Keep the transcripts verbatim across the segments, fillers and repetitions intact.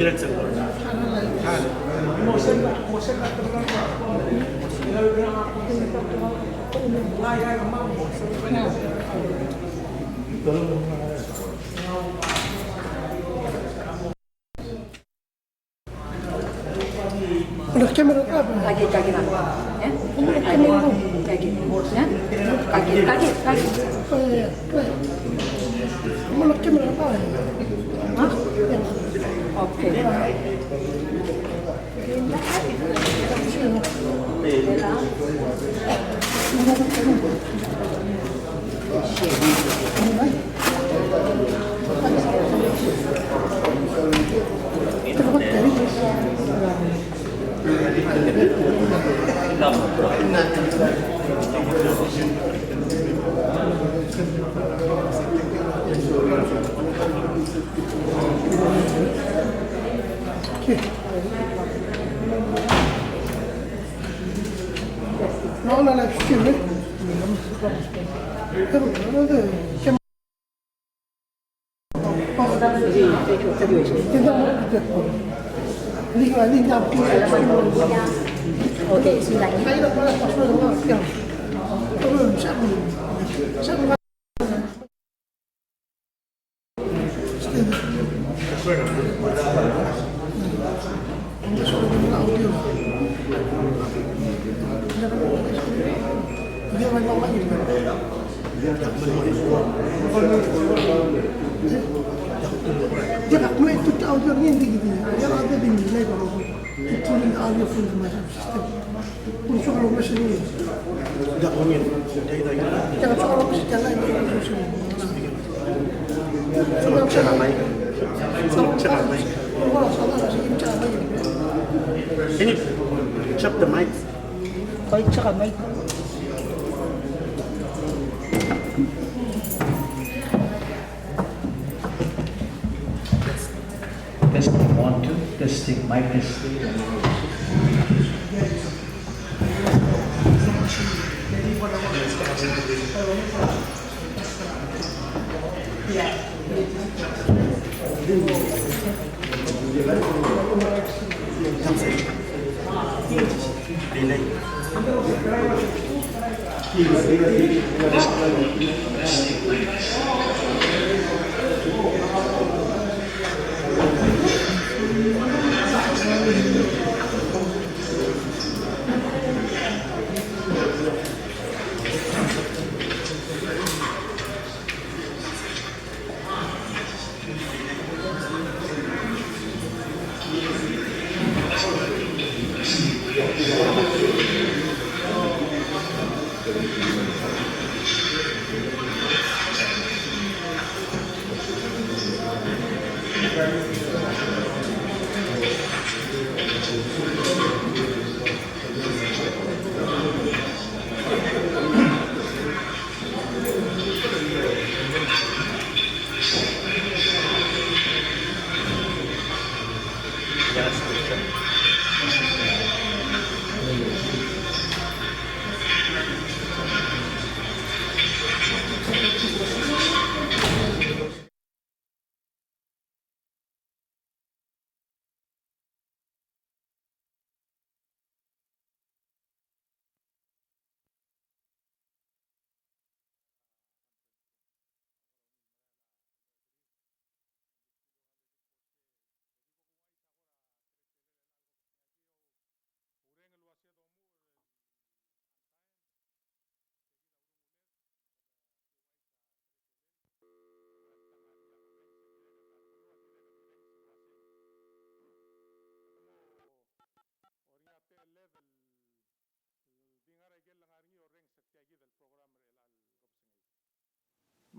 Una camera a. Kaki, kaki, kaki. Eh? Una camera a. Kaki. Eh? Kaki, kaki, kaki. Oh, yeah, yeah. Una camera a. Hah? Okay. No, no, no, excuse me. Can you check the mic? Koi check a mic. Testing, one, two. Testing, mic testing.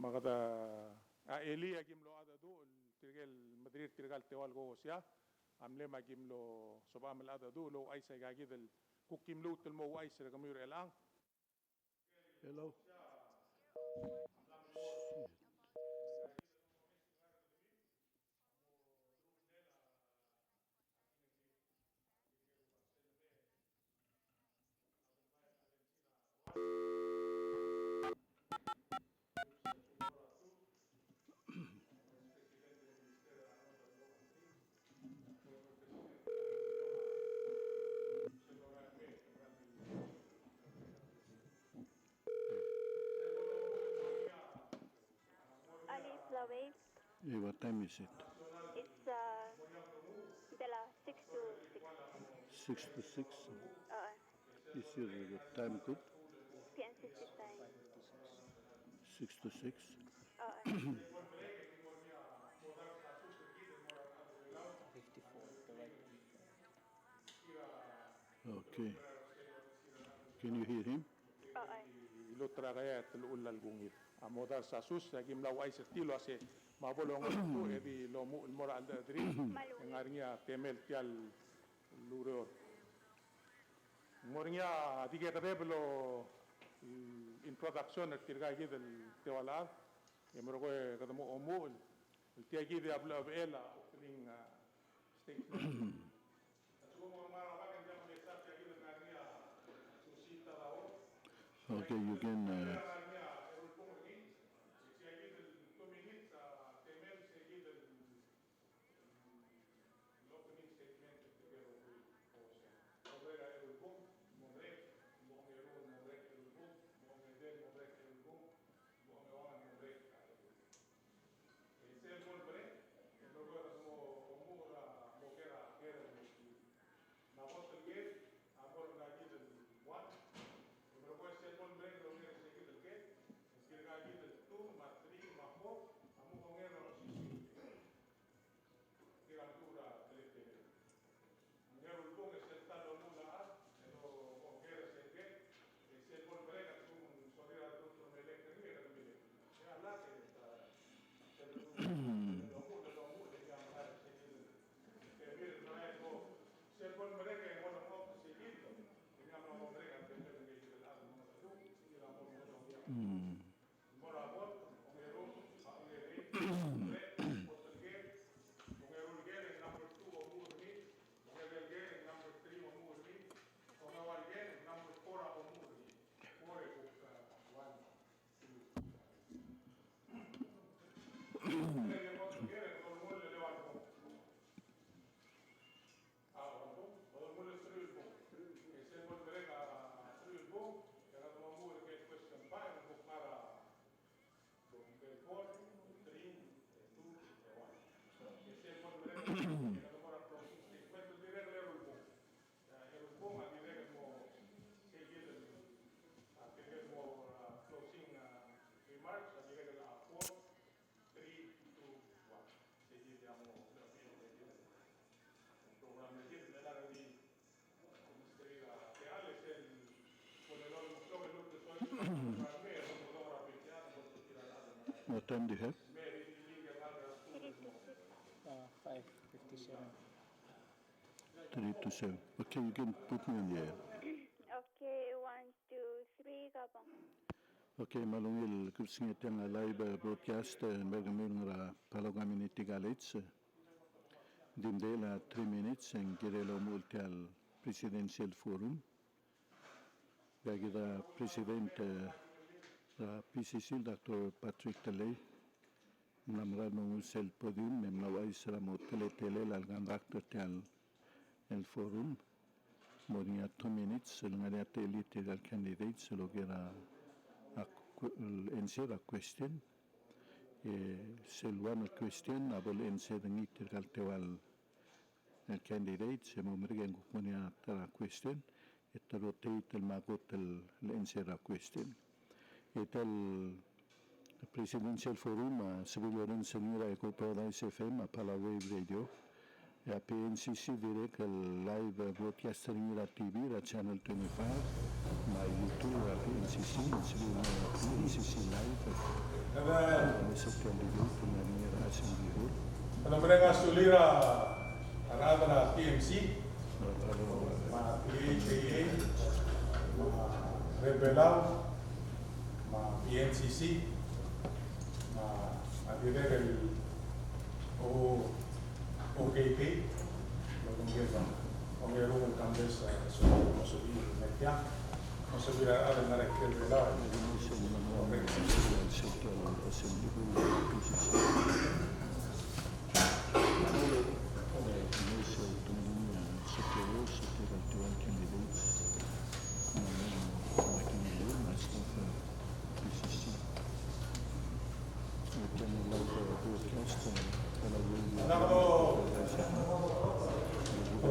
Me kede, a, elii a ki mlo mengedecheduch el tirke el mederir tirka el teua el kousia, a mle me a ki mlo sebecham el mengedecheduch el ouchais aika kid el kuk ki mluut el mo ouchais er kemiu er chelechang. Hello. Eh, what time is it? It's, uh, de la six to six. Six to six? Uh, is your time good? P N C C time. Six to six? Uh, fifty-four, the right. Okay. Can you hear him? Iluut er a kea e te llechul a lekongir. A mo dars a sus, e aki mla ouchais er tir el uase me a bo longeltuu e di lomuchel el mo er a cheldechedechir, e ng ngar er ngii a temel tia el ureor. Ng mo er ngii a di kekedeb el introduction er tirka kid el teua el chad, e merekong e kede mo omuchel el tia kid a blechebechel a opening, uh, statement. Okay, you can, uh, E sel bo lemerek, e merekong e kede mo omuchel er a mo ker a ker el meskid. Me a bo telker a mo er ngka kid el one. E merekong e sel bo lemerek el onger er se kid el ker, e tirka kid el two me a three me a four a mo onger er a osisiu. Tirka el two er a teletelel. Mm. What time do you have? Uh, five fifty-seven. Three to seven. Okay, you can put me on the air. Okay, one, two, three, kabong. Okay, me a ungil kebesengei er tiang a live, eh, broadcast, eh, el mer kemiu el ngar er a Palau Community College, eh. Di mdechel a three minutes e ng kirel el omuchel tia el Presidential Forum. Ngka kid a President, eh, er a P C C, Doctor Patrick Tellei, ng mla merael el mo nguu sel podium, me ng mla ouchais er a mo teletelel a leconduct er tia el forum. Mo er ngii a two minutes el ngar er ngii a techellir tirka el candidates el oker a, a, el answer a question. E sel one el question a bo le answer er ngii tirka el teua el candidates, e mo merek e ng kuk mo er ngii a ta er a question, e te rotate el mo kot el answer er a question. E tia el Presidential Forum a sebechel el orrenges er ngii er a Eco Paradise F M, a Palau Wave Radio, e a P N C C dirrek el live broadcast er ngii er a T V er a Channel twenty-five, me a YouTube er a P N C C, e sebechel el P N C C Live. Kede mereng a sulir a rechad er a T M C, me a T H A A, me a Rebel Out, me a P N C C, me a dirrek el O-, O K K, el ongeru el Congress, eh, so, so, so, Ng kmal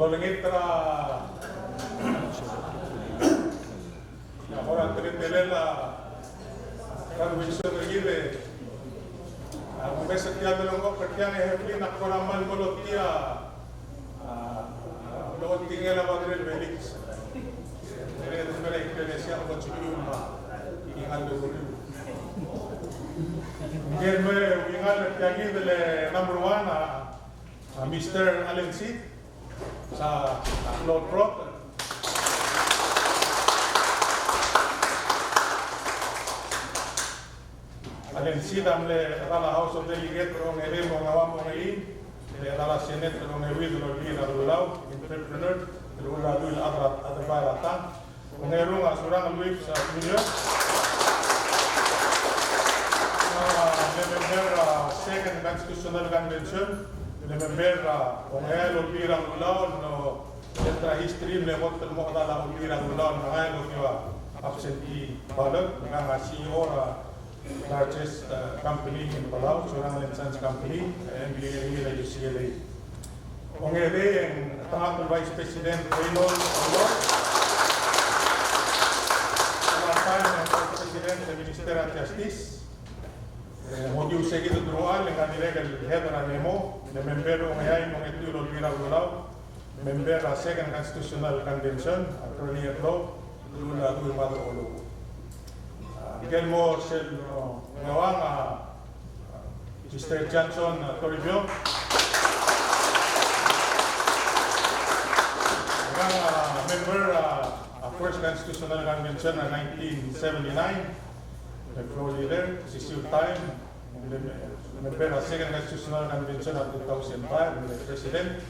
olengit er a, a kora teletelel a graduation er kid e, a, kumes er tia el delengchokl er tiang e Heflin a kora kmal melotia, a, a, el ongtik el Padre Felix. Ere, ere, ere, ere, sia ko chikiu ma, ingal de guriu. Ngii el me, ingal er tiang el number one, a, a Mister Alan Seid, sa, a Claude Roth. Alan Seid a mle chedal a House of Delegate er a ongerem, ongeua me a ongeim, mle chedal a Senate er a ongeruid el Olbiil er a Kelulau, entrepreneur, el ulekedeb el chad er a, chad er a tang. Ongerung a Surangel Whipps, a, Junior. A, mle member er a Second Constitutional Convention, mle member er a ongeai el Olbiil er a Kelulau, el mle, el ta er a history, mle kot el mo chedal a Olbiil er a Kelulau, el ngar er a ongeua absentee ballot, el ngar er a C E O er a largest, uh, company in Palau, Surangel and Sons Company, M B A er a U C L A. Ongedei e ng Vice President Raynold Olor. Vice President er a Minister er a Justice. E, mo diu se kid el teruich el ngar er ngii el head er a NEMO, el member er a ongeai me a ongetiu el Olbiil er a Kelulau. Member er a Second Constitutional Convention, Attorney at Law, el ulekedeb el chad er a Olbiil. A, ngike el mo er sel, o, ngeuang a, a, Mister Johnson, a, Toribiong. Ngii a, a, member er a, a, First Constitutional Convention er a nineteen seventy-nine. Floor leader, sisiu el taem, member er a Second Constitutional Convention er a two thousand five, el president.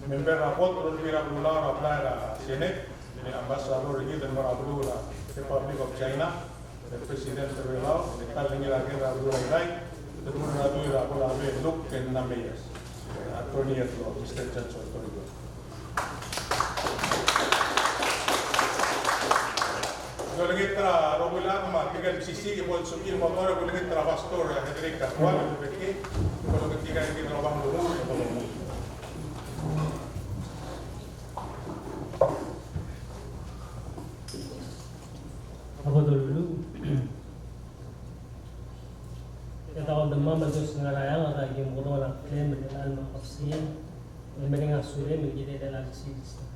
Member er a kot el Olbiil er a Kelulau er a blai er a Senate, el ambassador er kid el mo er a beluu er a Republic of China, el president er a Belau, el ta el ngii er a ker er a beluu er a Irrai, el mo er a beluu er a Belau, Luke Nameyas, attorney at law, Mister Johnson Toribiong. Olengit er a rokui el chad me tirke el mesisiich el bo lsebechir el mo er a olengit er a Pastor Henry Katual, el beki, el olengit er tirka el obang el mo er a olengit. A bo doluluuch. Kede uldimam el Dios el ngar er a eanged, a ki mo oureng a klem el chelecha el mo kebesengei, e mereng a sulem el kirel a chelsel.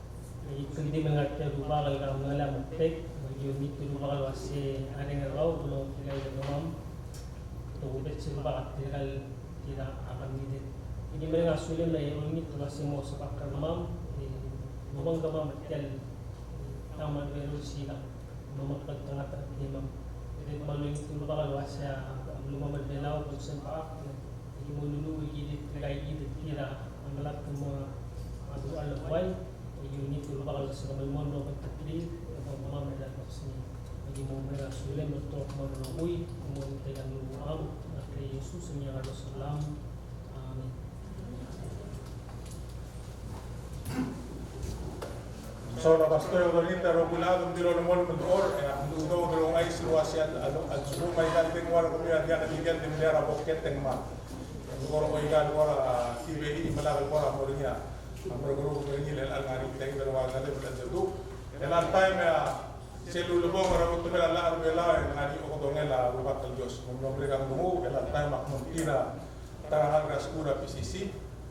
E kid el di ngar tia el rubak el kmal mengei a mektek, me ki olengit el rubak el uase a reng er kau, el olengit er kau el rubak, tokubets el rubak er tirka el tir a candidate. E ki mereng a sulem e olengit el uase mo sebechek er kemam, e, mo obengkemam er tia el, e, taem el berul sikang. Mo mekngeltengat er kemam. E kede kmal olengit el rubak el uase a belumam el Belau, Kebesengei, e ki mo luluu e ki di tirka el kid el tir a melatk el mo er a, a, beluu el buai, e ki olengit el rubak el uase kemam el mo obengterir, e mo kemam el kebesengei. E ki mo mereng a sulem el olturk el mo er a rokui, e mo olengit er kemam, er a Jesus el ngii a Ngerkesolam. Amen. Soal a Pastor e olengit er a rokui el chad, ng di lolemolem el dechor, e a mdu el dechor el ouchais el uase a, a, a lsekum a ikal di ng ua er kemiu a diak el ikel di mle er a boket e ng mad. Ng kora oikal kora, a, tibechii me lak el kora mo er ngii a, a, merekeruk er ngii el chelecha el ngar er ngii a tia kid el ua ngelem el dedu. Chelecha el taem e a sel ulebongel er a betemel a llach er Belau e ng ngar er ngii a okedongel a Rubak el Dios. Me ng mlo merek a nglunguuch, chelecha el taem e ak mo er tir a ta er a ngalek er a skuul er a P C C,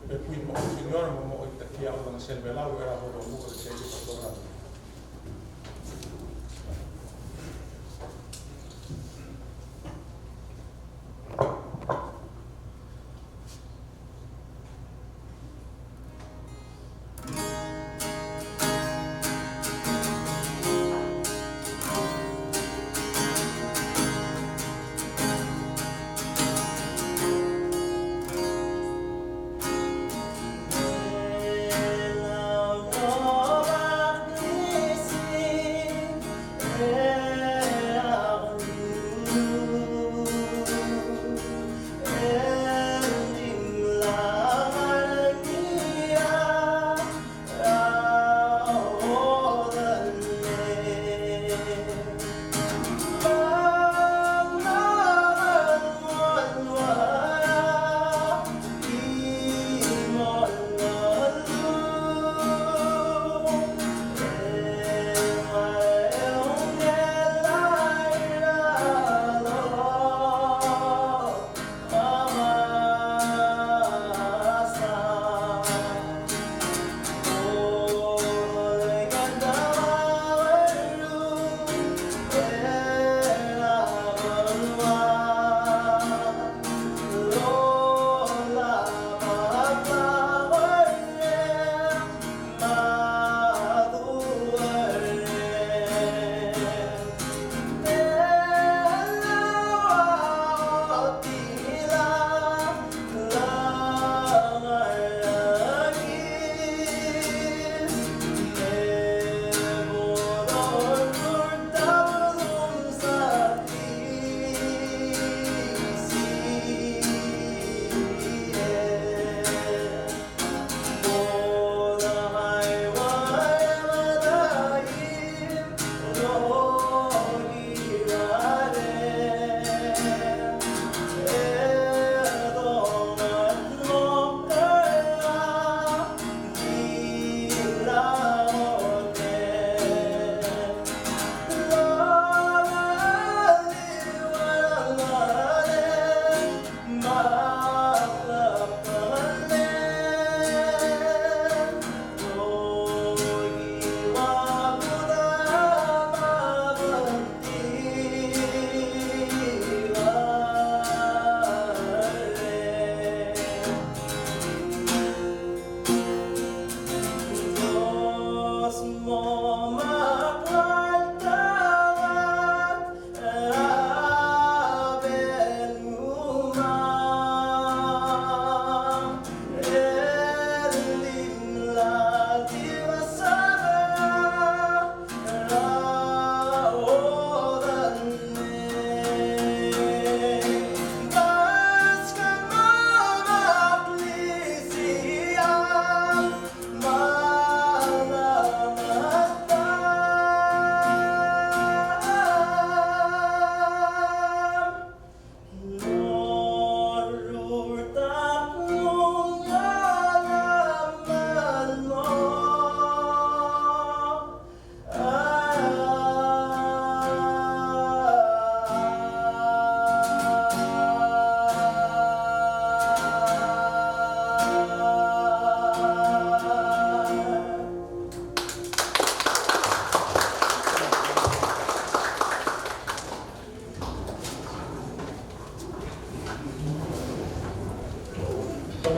me Queen Maud Senior, me mo oitekii a odengesel Belau er a bo domuchel er tia el program.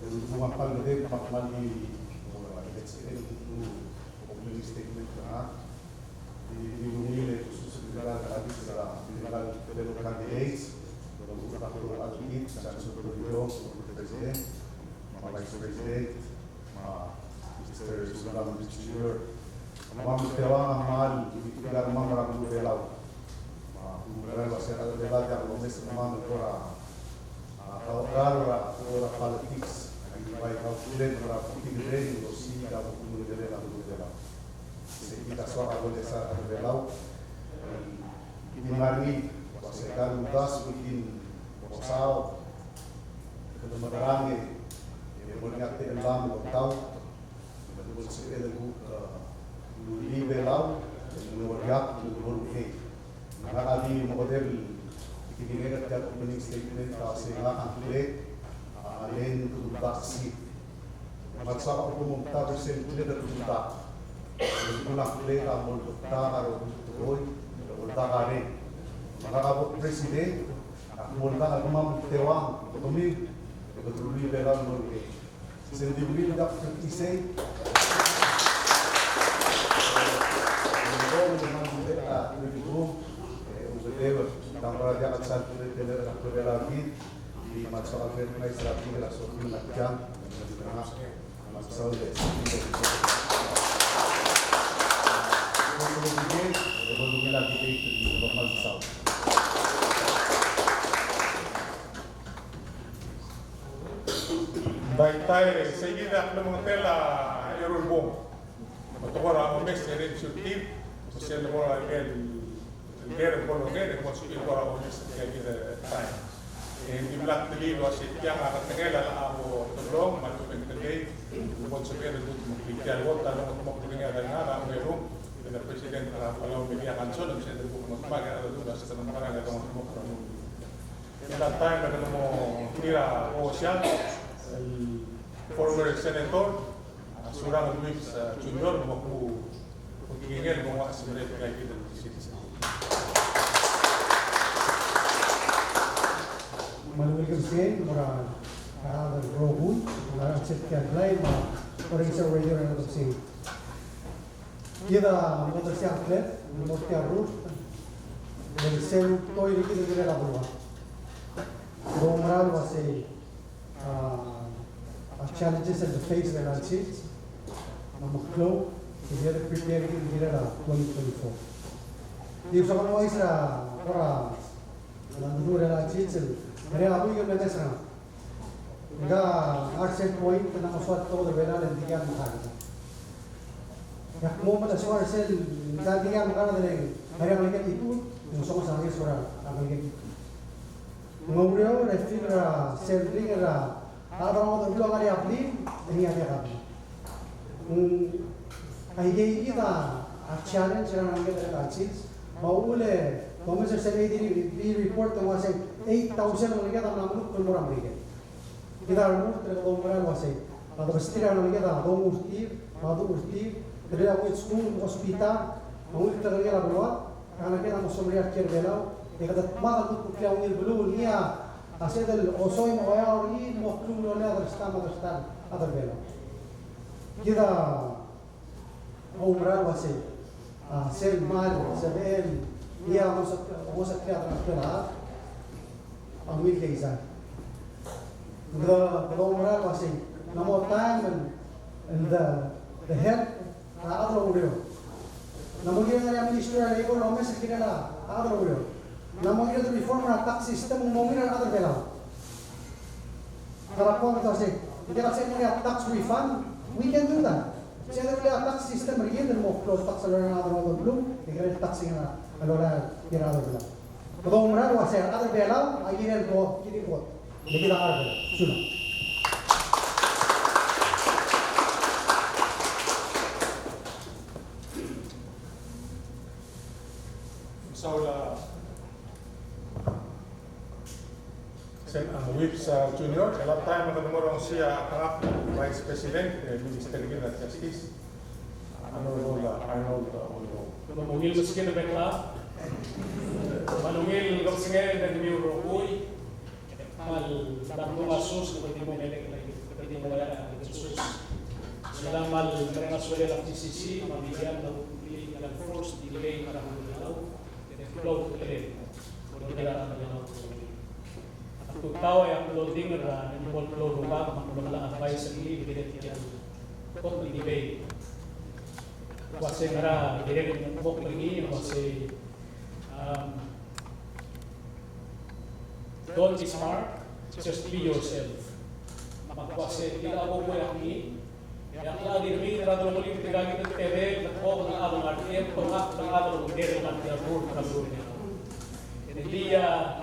Ng kmal mekedeb, me kmal di, uh, let's say, opening statement er ngak. Di, di ungil e kusus er tirka el, tirka el fellow candidates, el Doctor Adkid, Chancellor Toribiong, President, me a Vice President, me a Mister Sulam Junior. Me a Mr. Teuang a kmal, tirka el mla er a beluu er a Belau. Me a, kmal mereng el uasei a rechad er a Belau a diak lomes er kemam el kora, a, kora, kora politics, a, bai kau klen er a politics er a, el osiik a, beluu er a Belau. Sei kid a soak a bo lesa er a Belau. Di ngar er ngii, uasei kau uldasu el di mo saod, kede mekerang e, e mo er ngii a techellam el oltaut, me bo lsebeched el kuk, a, rullii a Belau, el mo er ngii a, el mo er ngii. Ngak a di mo okedei el, di ngak a tia el opening statement, a, sei ngak a ngklek, a, a leng uldasu. Me a lsoak a bo momtak er sel ngklek el uldak. Ng kuk a ngklek a mo oldak a rokui el tekoi, el oldak a reng. Me ngak a bo president, a kmo oldak a kemam el Teuang, kemiu, e kede rullii a Belau el mo er ngii. Sel di ungil el dak el isei. Ng kmal ungil a, e, ungil a, ng kora diak el sal, e, e, e, e, e, e, Di kmal soak el recognize er a bek el sorir el mla er tiang, me a di kmal mesaul el Bai, tai, sei kid a klemengetel a eru el bong. Me te kora omes er a executive, me sel kora ikel, ikel kora, ikel kora, ikel kora omes er tia kid el taem. E ng dimlak dulii el uasei tiang a ketengel a locha bo teblong, me a lechub e ng telei, e bo lsebechel el kudmeklii tia el kot a longetmokl er ngii a delengad a ongerung, el President er a Palau Media Council, el President er a Palau Media Council, el President er a Palau Media Council. At that time, e kede mo tir a Osial, el former senator, a Surangel Whipps, a, Junior, me bo ku, ku kingel, me bo ku assume er ngii a title el citizen. Me a ungil kebesengei, mo er a, a, rokui, me a rechad er a blai, me a, mo er a radio er a kebesengei. Kid a mo er tia el klet, mo er tia el rurt, el sel tekoi er kid el kirel a beluad. Kede oumera el uasei, a, a challenges el face er a chelsel, me a meklou, el kirel prepare er kid el kirel a twenty twenty-four. Di soak el ouchais er a, er a, er a, er a chelsel, er a, er a, Ng ka ngar er sel point el ng soak el tekoi er a Belau el di ngii a mekar. Ak mo mla soak er sel, ng di ngii a mekar el ngar er a ngelekel a ituud, ng soak a sangir er a ngelekel a ituud. Ng oureor e feel er a sel ring er a, a rechad er a beluu a ngar er a blil, e ngii a diak a blil. Mm, aikakid a, a challenge er a ngalek er a councils, me a uchul e, domes er sel A D B report el uasei, eight thousand el ngalek a mla mluk el mo er a Merikel. Kid a remurt el kede oumera el uasei, a debestir a ngalek a donguu er tir, me a duch er tir, te mle er a skuul, hospital, me a ungil ngalek er a beluad, a ngalek a mo semeriar er a Belau, e kede dmak el kuk tia ungil beluu, ngii a, a sel osoi me a oeak er ngii, mo klungel el other side, other side, other Belau. Kid a oumera el uasei, a, sel mal, sebechel, ia, mo se, mo se tia, tia, a ungil keizai. Ng, ng oumera el uasei, ng mo taem el, el de, de help a rechad er a ureor. Ng mo kirel a Ministry er a Labor el omes el kirel a rechad er a ureor. Ng mo kirel a reform er a tax system, ng mo kirel a rechad er a Belau. Kede ko el uasei, ng diak el sebechel a tax refund, we can do that. Sel kirel a tax system er kid el mo close tax el loia a rechad er a beluu, e kirel tax er a loia a rechad er a beluu. Kede oumera el uasei a rechad er a Belau a kirel kot, kirel kot. Le kid a rechad er a Belau. Sulang. Saul, a, Sen-, a, Whipps, a, Junior, e a taem e kede mo rongesii a Vice President, e, Minister er a Justice, Honorable, a, Arnold, a, Olugou. Me a ungil meskid er a bek el chad, me a ungil kebesengei el rengmiu el rokui, me a lak mong a sus, me a di mo melekoi, me a di mo melekoi a sus. Sel kmal mereng a sulel a F T C C, me a media, me a ungil, me a first delay, me a ungil, me a klou el klou. Kora kid a rechad er a Belau. Ak tutau e ak mlo di ngar er a, ng mlo klou el rubak, me ak mlo advice er ngii, el kirel tia el kot el debate. Uasei ngera, kirel el mo kmo er ngii, uasei, um, don't be smart, just be yourself. Me ak uasei, kid a bo kuiak ngii, e a klalo el dirrek er a delongelir tirka kid el tedei el mechokl el ngar er tia el, me a klalo el dirrek el ngar er tia el rurt er a beluu er Belau. Ng di a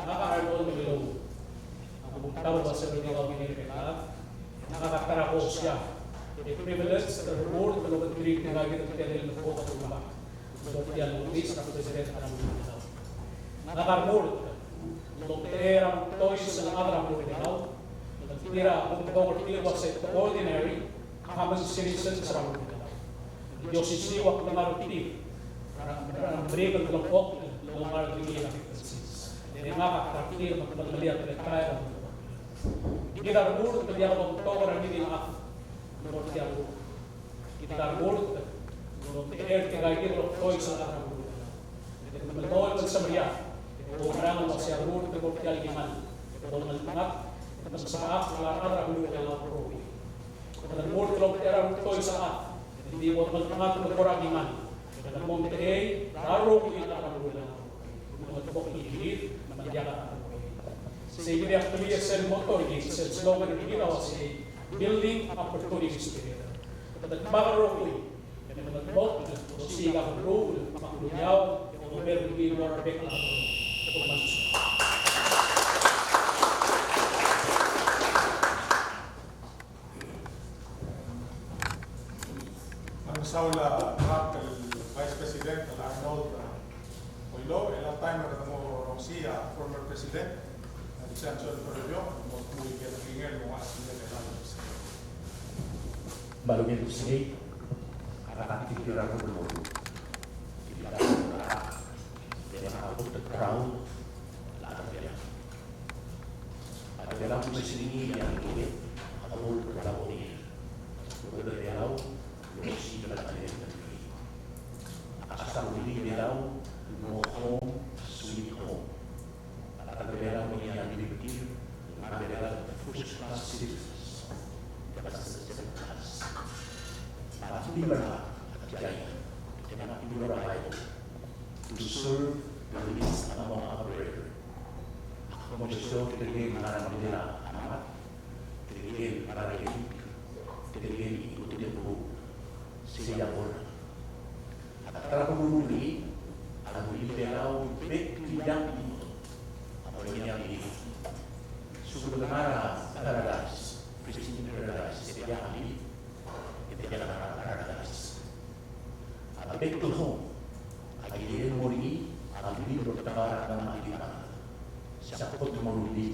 ngak a Arnold Olugou. Ak kuk tutau el uasei er a Belau, ngak a ta er a kousiak e privilege el remurt el obengterir tirka kid el tedei el mechokl el rubak. Tia el Vice President er a Belau. Ngak a remurt el omtechei er a omtois el chad er a beluu er Belau, el tir a omtok er tir el uasei te ordinary, common citizens er a beluu er Belau. Di osisiu a klengar er tir er a, er a meringel el omtok el oungerachel er ngii er a references. E ngak a ta er tir me te melemolem a teletael er a beluu. Kid a remurt el diak lomtok er a ngii di el chad el mo er tia el rurt. Kid a remurt el omtechei er tirka kid el omtois el chad er a beluu. E te melemolem el semeriar e oumerang el uasei a remurt el mo er tia el kingall e te mo ngeltengat e te mesebechakl el chad er a beluu er Belau el rokui. Kede remurt el omtechei er a omtois el chad e di mo ngeltengat el mo er a kingall e te mo omtechei er a rokui el chad er a beluu er Belau. Ng mo kuk kirir me ng diak a rokui. Sei kid a kmal sel motto er kid, sel slogan er kid a uasei Building Opportunities Together. Kede dmak el rokui, e kede dmak el osiik a beluu, me a beluu er Belau, e omer er kid el mo er a bek el chad. Mesaul a, a, el Vice President. A former president, a Johnson Toribio, mo kmu ikel tekingel mo ua sel Belau. Me a ungil kebesengei, a katikil er a rokui el mo, a, a, a, a, proud, a, a, a, a, Belau, me se er ngii a ngii a bo el Belau, Belau, a sa rullii Belau el mo home sweet home. A rechad er Belau a mla er ngii a liberty, a Belau a first class citizens. A Belau a mla er ngii a to serve the least among our brethren. Ak mo soak el tirke el ngar er a Belau a mat, tirke el ngar er a Belau, tirke el ikut el buil, sei a bo er a ta er a beluu er ngii, a rullii Belau el bek el young people a mo er ngii a mlil. Sel bo el ngar er a paradise, pristine paradise, e diak a mlil, e diak a paradise. A bek el home a kirel mo er ngii a mlil el oltak er a ngar er a mlil. Se a kot el mo rullii.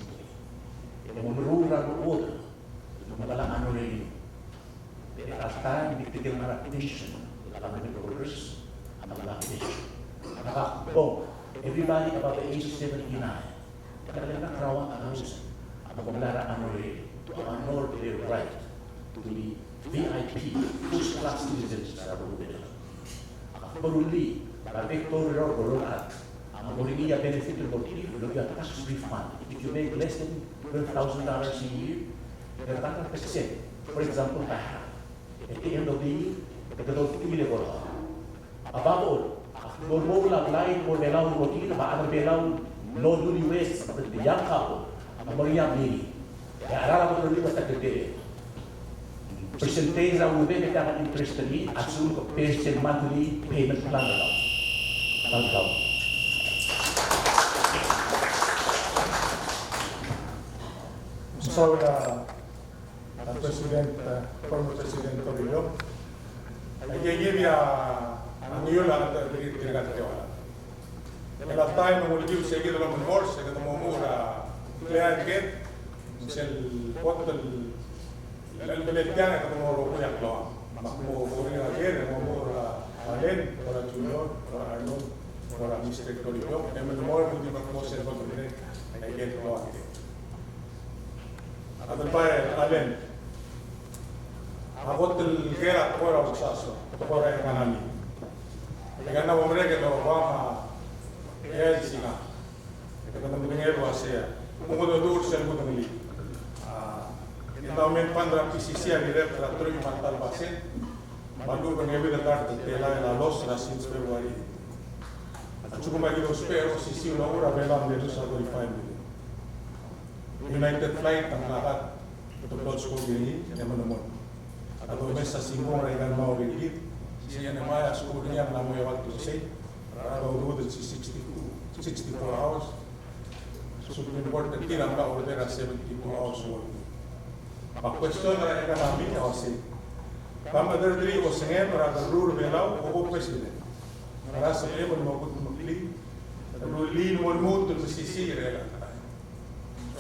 E mo meruul er a rechad el mo melai a honor er ngii. At that time, di tirke el ngar er a pension, el ngar er a pension, a ngar er a pension. A ngar er a, oh, everybody above the age of seventy-nine. Tirke el ngar er a one thousand a mo melai a honor, to honor their right to be V I P, first class citizens er a beluu er Belau. Ak mo rullii, a bek el rokui el ngar er a A mo er ngii a benefit el mo er tir, el okiu a tax refund. If you make less than twelve thousand dollars a year, e kede kata el percent, for example, by half. At the end of the year, e kede oltirakl el mo er a. Above all, a mo er a Belau el mo er tir, me a rechad er Belau el ngar er a U S, me a rechad er Belau el mo er ngii a mlil. E a rechad er a Belau a ta er tir. Percentage er a rubak e te ngar er a interest er ngii, a lsekum ke pay sel monthly payment plan er kau. Thank you. Mesaul er a, a President, a former President Toribio. Aike kid a, a ngiul a, a, a, a, a, a, At that time, ng ulekiu se kid el omenforce, e kede mo omuchel er a Clare Gate, sel kot el, el, el, el tiang, e kede mo rokui a klou. Me ak mo, mo er a Clare, e mo omuchel er a Allen, er a Junior, er a Arnold, er a Mister Toribio, e me mo er a Junior, mo sel kot el, e, e, klou. A Delbai, Allen. A kot el ker a tekoi er a ulsaso, tekoi er a economy. E kede mo merek el obang a, e, el singa. E kede medengei el uasei. Mo kede dul sel kudengelii. A, endowment fund er a P C C a kirel er a teruich me a ta el basent. Me a lechub e ng ebil el dart el telael a loss er a since February. A lsekum a ki lousbech er a osisiu el oker a Belau a mle lose a thirty-five million. United Flight a mla kat, te blo lsekum er ngii, e melemolem. A domes a simbung er a ikal mla er ngii, C N M I a skuul er ngii a mla mo eua el tuesei, er a doruul el sixty-two, sixty-four hours. Supreme Court er tir a mla order er a seventy-two hours work week. Me a question er a economy a uasei, ka mederderii osengem er a kerruul er a Belau a ko president? Ngera sebechem el mo kudmeklii el rullii el mo lmuut el mesisiich er a elechang?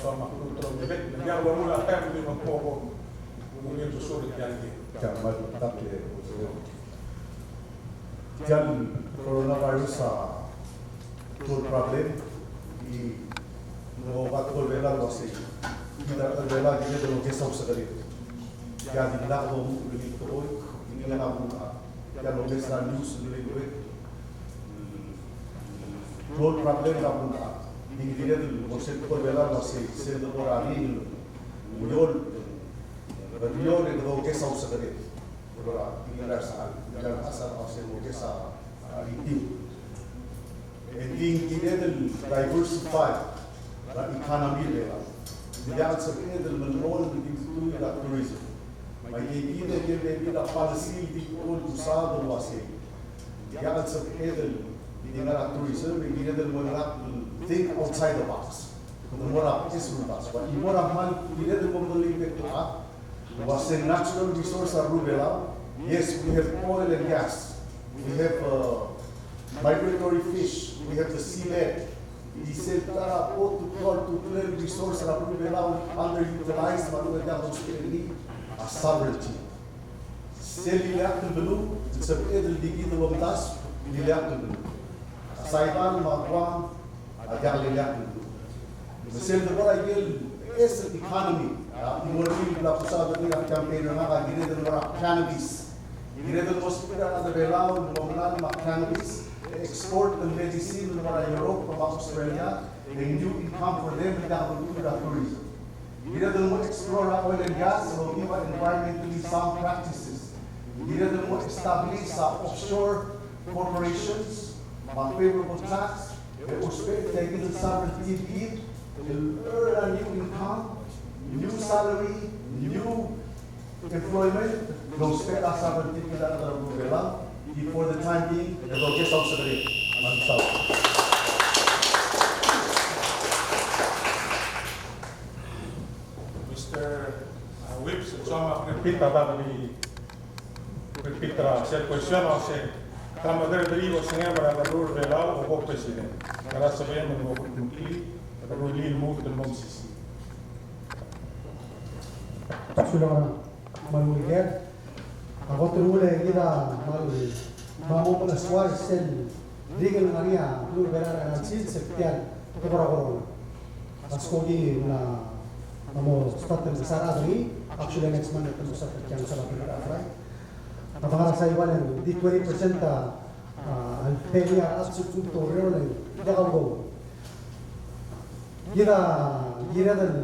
So me a kuk tolong el, me ng diak lomula taem el di mo kmo ko ungil el sosur er tia el ker. Tia el coronavirus a klou el problem, e ng oba tekoi er a Belau el uasei, kid a rechad er a Belau a kired el okes a usekered. Tia dimlak domuchel el tekoi, e ng diak a beluu. Tia el omes er a news el mle ngii, klou el problem er a beluu. Ng kired el mo sel tekoi er a Belau el uasei, sel tekoi er a ringel, ng uriul, ng uriul e kede okes a usekered. Kora, tirke el ngar er a, tirke el ngar er a, a sel okes a, a, ringel. E ng di kired el diversify er a economy er a Belau. Ng diak el sebeched el melemolem el di ultuil er a tourism. Me aike kid a kirel el policy el di ko el kusaod el uasei, ng diak el sebeched el di ngar er a tourism, e kired el mo er a think outside the box. Ng mo er a business el box. Ua, ng mo er a kmal kired el mo medengelii bek el chad el uasei natural resource er a Belau. Yes, we have oil and gas. We have, uh, migratory fish. We have the seabed. Di sel ta er a kot el klou el resource er a beluu er a Belau el underutilized me a lechub e ng diak lousbech er ngii a sovereignty. Sel ileakl el beluu a sebeched el di kid el omdasu el ileakl el beluu. A Saipan me a Guam a diak el ileakl el beluu. Me sel debo er a ikel beches el economy, a, ng mo er ngii el bla kusaod er ngii er a campaign er ngak a kired el mo er a cannabis. Kired el mo ousbech er a rechad er a Belau el mo melai me a cannabis, export el medicine el mo er a Europe me a Australia, e ng new income for them el diak el beluu er a tourism. Kired el mo explore a oil and gas el okiu a environmentally sound practices. Kired el mo establish a offshore corporations me a favorable tax, e ousbech er tia kid el sovereignty er kid el earn a new income, new salary, new employment, el ousbech er a sovereignty er kid el beluu er a Belau. Before the time being, e rokui a House er ngii. Thank you. Mister Whipps, soam a repeat a ta el di repeat er a sel question a se, ka mederederii a osengem er a beluu er a Belau el mo president. Ngera sebechem el mo kudmeklii a beluulechad el lmuut el mo mesisiich. Sulang er a kmal ungil. A kot el ulekid a kmal, me a mo mekesoal sel dirk ngar er ngii a beluu er a Belau er a chelecha el sils er tia el tekoi er a corona. A skoki ng mla mo start el mesa a rechad er ngii, actually next month e te mo start el kiang sel a tekoi er a fry. A dengar er a Saipan e ng di twenty percent a, a, el failure a rechad sel lsekum te oureor e ng diak a udoud. Kid a, kired el,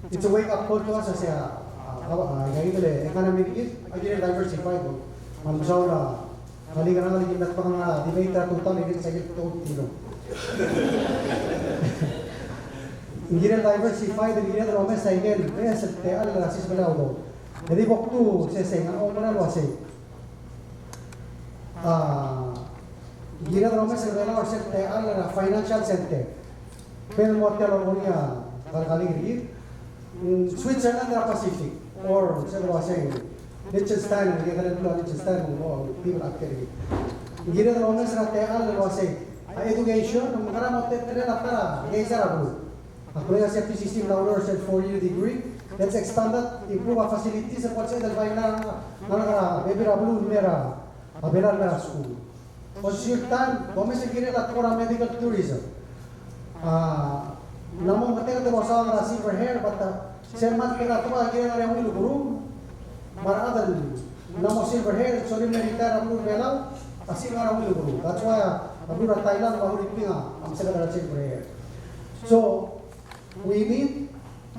it's a wake up call to us, a se a, a, a, a, a, a economy er kid a kired el diversify. Me ng mesaul a, a, kid a, kid a, kid a debate er a tutau, e kid a sel tutau el tino. Kired el diversify, kired el omes a ikel beches el techall er a sisebelel a udoud. E di bo kdu sesei, ng oumera el uasei. A, kired el omes er a Belau er sel techall er a financial center. Ped mo tia el orrenges a kalekalek er kid. Mm, Switzerland er a Pacific, or sel uasei Liechtenstein, e kede beluu a Liechtenstein, mo, mo, people up there. Kired el omes er a techall el uasei a education, me kede mo tetelel a ta er a keizai er a beluu. Ak mle uasei a PCC a mla oureor er sel four year degree. Let's expand that, improve a facilities, e bo lsebeched el bai ngar er a, ngar er a bebil er a beluu el mei er a Belau el mei er a skuul. Osisiu el taem, bo mesa el kirel a tekoi er a medical tourism. A, ng mo meketeketang el uasei a silver hair, but, a, sel kmal tekoi a tekoi a kirel ngar er a ungil ukeruul, me a rechad el ng mo silver hair, sorir el mei er a retire er a beluu er a Belau, a sel ngar er a ungil ukeruul. That's why, a, a beluu er a Thailand me a Huriping a mesaod er a silver hair. So, we need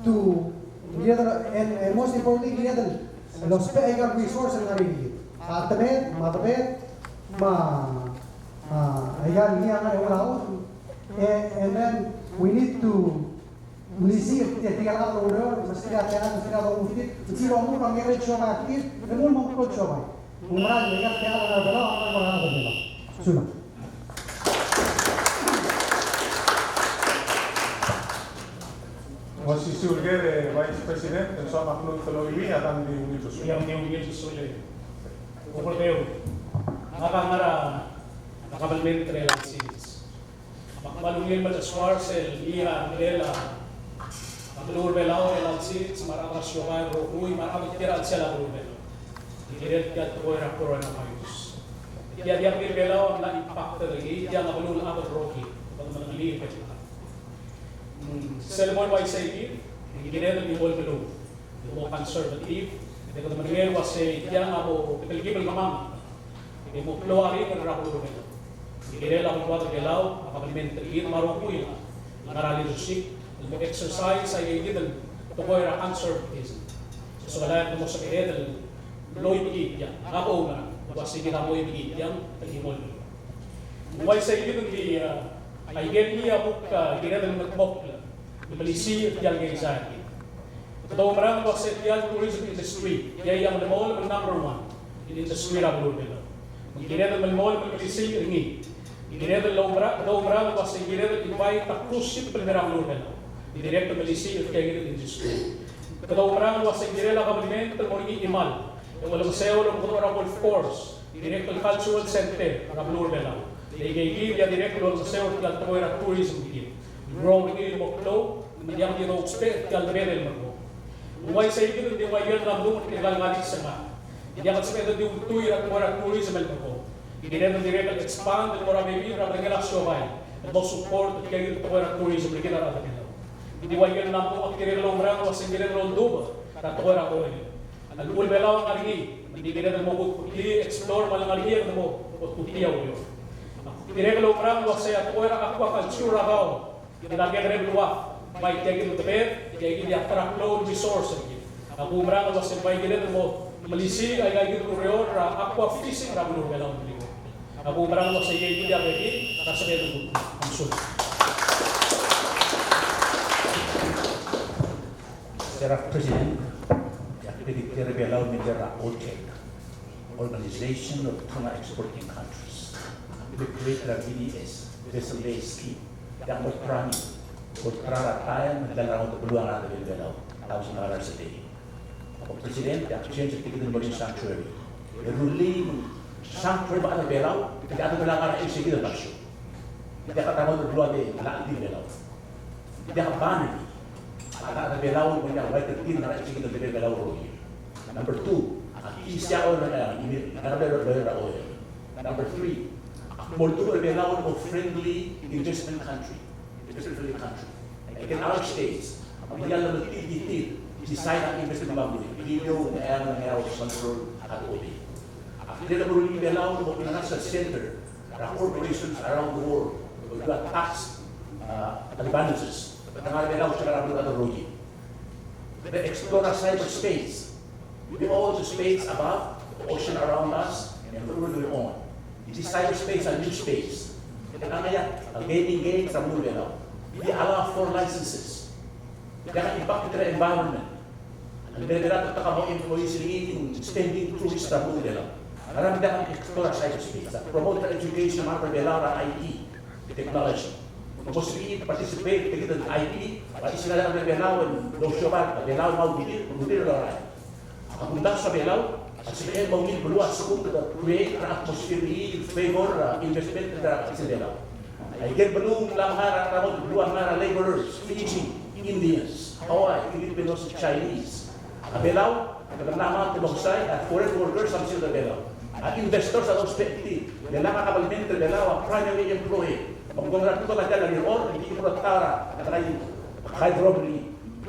to, and, and most importantly, kired el ousbech aika el resource el ngar er ngii. A temed, me a debed, me a, a, aika el ngii a ngar er a ungil ukeruul. E, and then we need to, melisiich er tirke el chad el oureor, me tirke el chad, me tirke el chad el oureor, me tirke el chad el oureor, me tirke el chad el oureor. Sulang. Osisiu el ker, e, Vice President, e soam a kuk teloi a dang di ungil el sulang. Ia, di ungil el sulang. Obeldeu. Ngak a ngar er a kabelment er a eleven six. Me ak kmal ungil el mesuar sel ngii a ngilai a beluu er a Belau er a eleven six, me a rechad er a siobai el rokui, me a rechad el kiei er a chelsel a beluu er a Belau. Kirel tia el tekoi er a coronavirus. Tia, tia beluu er a Belau a mla impact er ngii, tia a beluu el chad el rokir, me ng ngilai er a Belau. Mm, sel mo uaisei, ng kired el mo beluu el mo conservative, e kede medengei el uasei tiang a bo telkib el kemanget e mo klou a ringel er a beluu er a Belau. Ng kirel a beluad er a Belau, a kabelment er kid me a rokui el ngar er a leadership, el mo exercise a ikakid el tekoi er a conservatism. Soal a kede mo sebeched el loibekii tiang, ngak a oungerang el uasei kid a mo oibekii tiang el chimo el beluu. Ng uaisei kid el di, a, aike el ngii a kuk, a, kired el mengedmokl el melisiich er tia el keizai er kid. Kede oumerang el uasei tia el tourism industry, tia a ngelemolem el number one el industry er a beluu er a Belau. Me ng kired el melemolem el melisiich er ngii. Kired el oumera-, kede oumerang el uasei kired el invite a cruise ship el mei er a beluu er a Belau el dirrek el melisiich er tia el industry. Kede oumerang el uasei kirel a kabelment el mo er ngii a chimal el olengeseu el omekedechor a golf course, dirrek el cultural center er a beluu er a Belau. Le ikakid a dirrek el olengeseu er tia el tekoi er a tourism er kid. Rrau er ngii el mo klou, me ng diak di dousbech er tia el bedel el merekong. Ng uaisei kid, ng di ua ikel mla mdung er tirka el ngalek el ngar. Ng diak el sebeched el di ultuil er a tekoi er a tourism el merekong. Ng kired el dirrek el expand el mo er a bebil er a bedengel a siobai el mo support er tia el tekoi er a tourism er kid a rechad er a Belau. Ng di ua ikel mla mdung a kirel el oumerang el uasei ng kired el oldubech er a tekoi er a oil. A llechul Belau a ngar er ngii, me ng di kired el mo kutkutii, explore me a lengar er ngii e mo kutkutii a ureor. Ng kired el oumerang el uasei a tekoi er a aquaculture er a kau e ng kired el ua, bai tia kid el tebed, tia kid a ta er a klou el resource er kid. Ak oumerang el uasei bai kired el mo melisiich aika kid el ureor er a aqua fishing er a beluu er a Belau el meliuekl. Ak oumerang el uasei tia kid a bebil er a sebeched el kuk. Sulang. Mister President, e ak di declare Belau a mei er a OTEC, Organization of Tuna Exporting Countries. Ak di create er a V D S, Vessel Day Scheme. E ak mo promise, ko er a taem el dang er a beluu a ngar er a Belau, thousand dollars a day. Ak mo President, e ak change er tia kid el marine sanctuary. E rullii sanctuary me a rechad er a Belau, e a rechad er a Belau a ngar er a chelsel kid el basio. E diak a ta er a beluu a di, a di Belau. Diak a ban er ngii a rechad er a Belau el mo er ngii a uaisei er tir el ngar er a chelsel kid el debel Belau el rokir. Number two, ak di sel oil er a, ngar er a Belau el oil. Number three, ak mo oldubech er a Belau el mo friendly investment country, investment friendly country. Aike el outer states a mo er ngii a lemeltii el di tir, di sign a investment memorandum, Video, Air, Air Control, at O B. Ak di lemeruul er a Belau el mo international center er a corporations around the world, el dua tax, uh, advantages. Te ngar er a Belau, se ngar er a beluu el rokir. Te explore a cyberspace. We own the space above, the ocean around us, and the world we own. This cyberspace a new space. Te ngar er ngii a gaming, games er a beluu er a Belau. We allow for licenses. Diak a impact er a environment. A lebo er a betok a mo employees er ngii el spending tourist er a beluu er a Belau. A rechad a explore a cyberspace, a promote a education er a Belau er a I T technology. Mo sebechir el participate er tia kid el I T, a isei a rechad er a Belau el ousiobai, a Belau a mo udir, udir el lorael. A kumdasu a Belau a sebechel el mo ungil beluu a lsekum te create er a atmosphere el favor er a investment er a chelsel Belau. Aike el beluu el mla ngar er a, beluu a ngar er a laborers, Fiji, Indians, Hawaii, Filipinos, Chinese. A Belau, a kede mla mad el ousai, a foreign workers a mesiou er a Belau. A investors a dousbech er tir. Belau a kabelment er a Belau a primary employer. Me ng kora tuobed a tia el rirechorech, e di kora ta er a, a ta er a hydrocracy.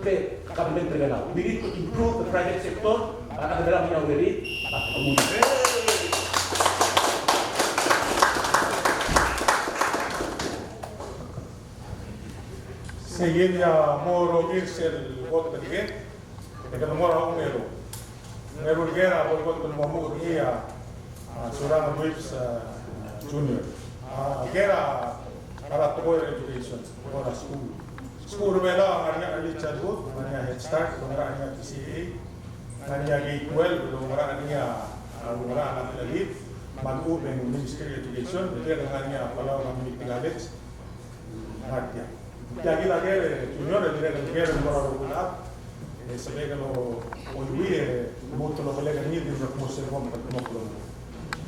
Te kabelment er a Belau. We need to improve the private sector, a rechad er a Belau a mla urerir, a, a mui. Sei kid a mo rokir sel kot el ker, e kede mo er a ongeru. Ongeru el ker a bo el kot el mo omuchel er ngii a, a, Surangel Whipps, a, Junior. A, ker a, a ngar er a tekoi er a education, tekoi er a skuul. Skuul er a Belau a ngar er ngii a early childhood, ngar er ngii a Head Start, ngar er ngii a T C A, ngar er ngii a K twelve, ngar er ngii a, a, ngar er ngii a, me a lechub e ng Ministry of Education, e ngar er ngii a Palau Community College, ngar er tia. Tia kid a ker, e, Junior, e dirrek el ker el mo er a rokui el chad, e sebechek el oiuii, e lmuut el obelek er ngii, e di mo sel bom el mo klou.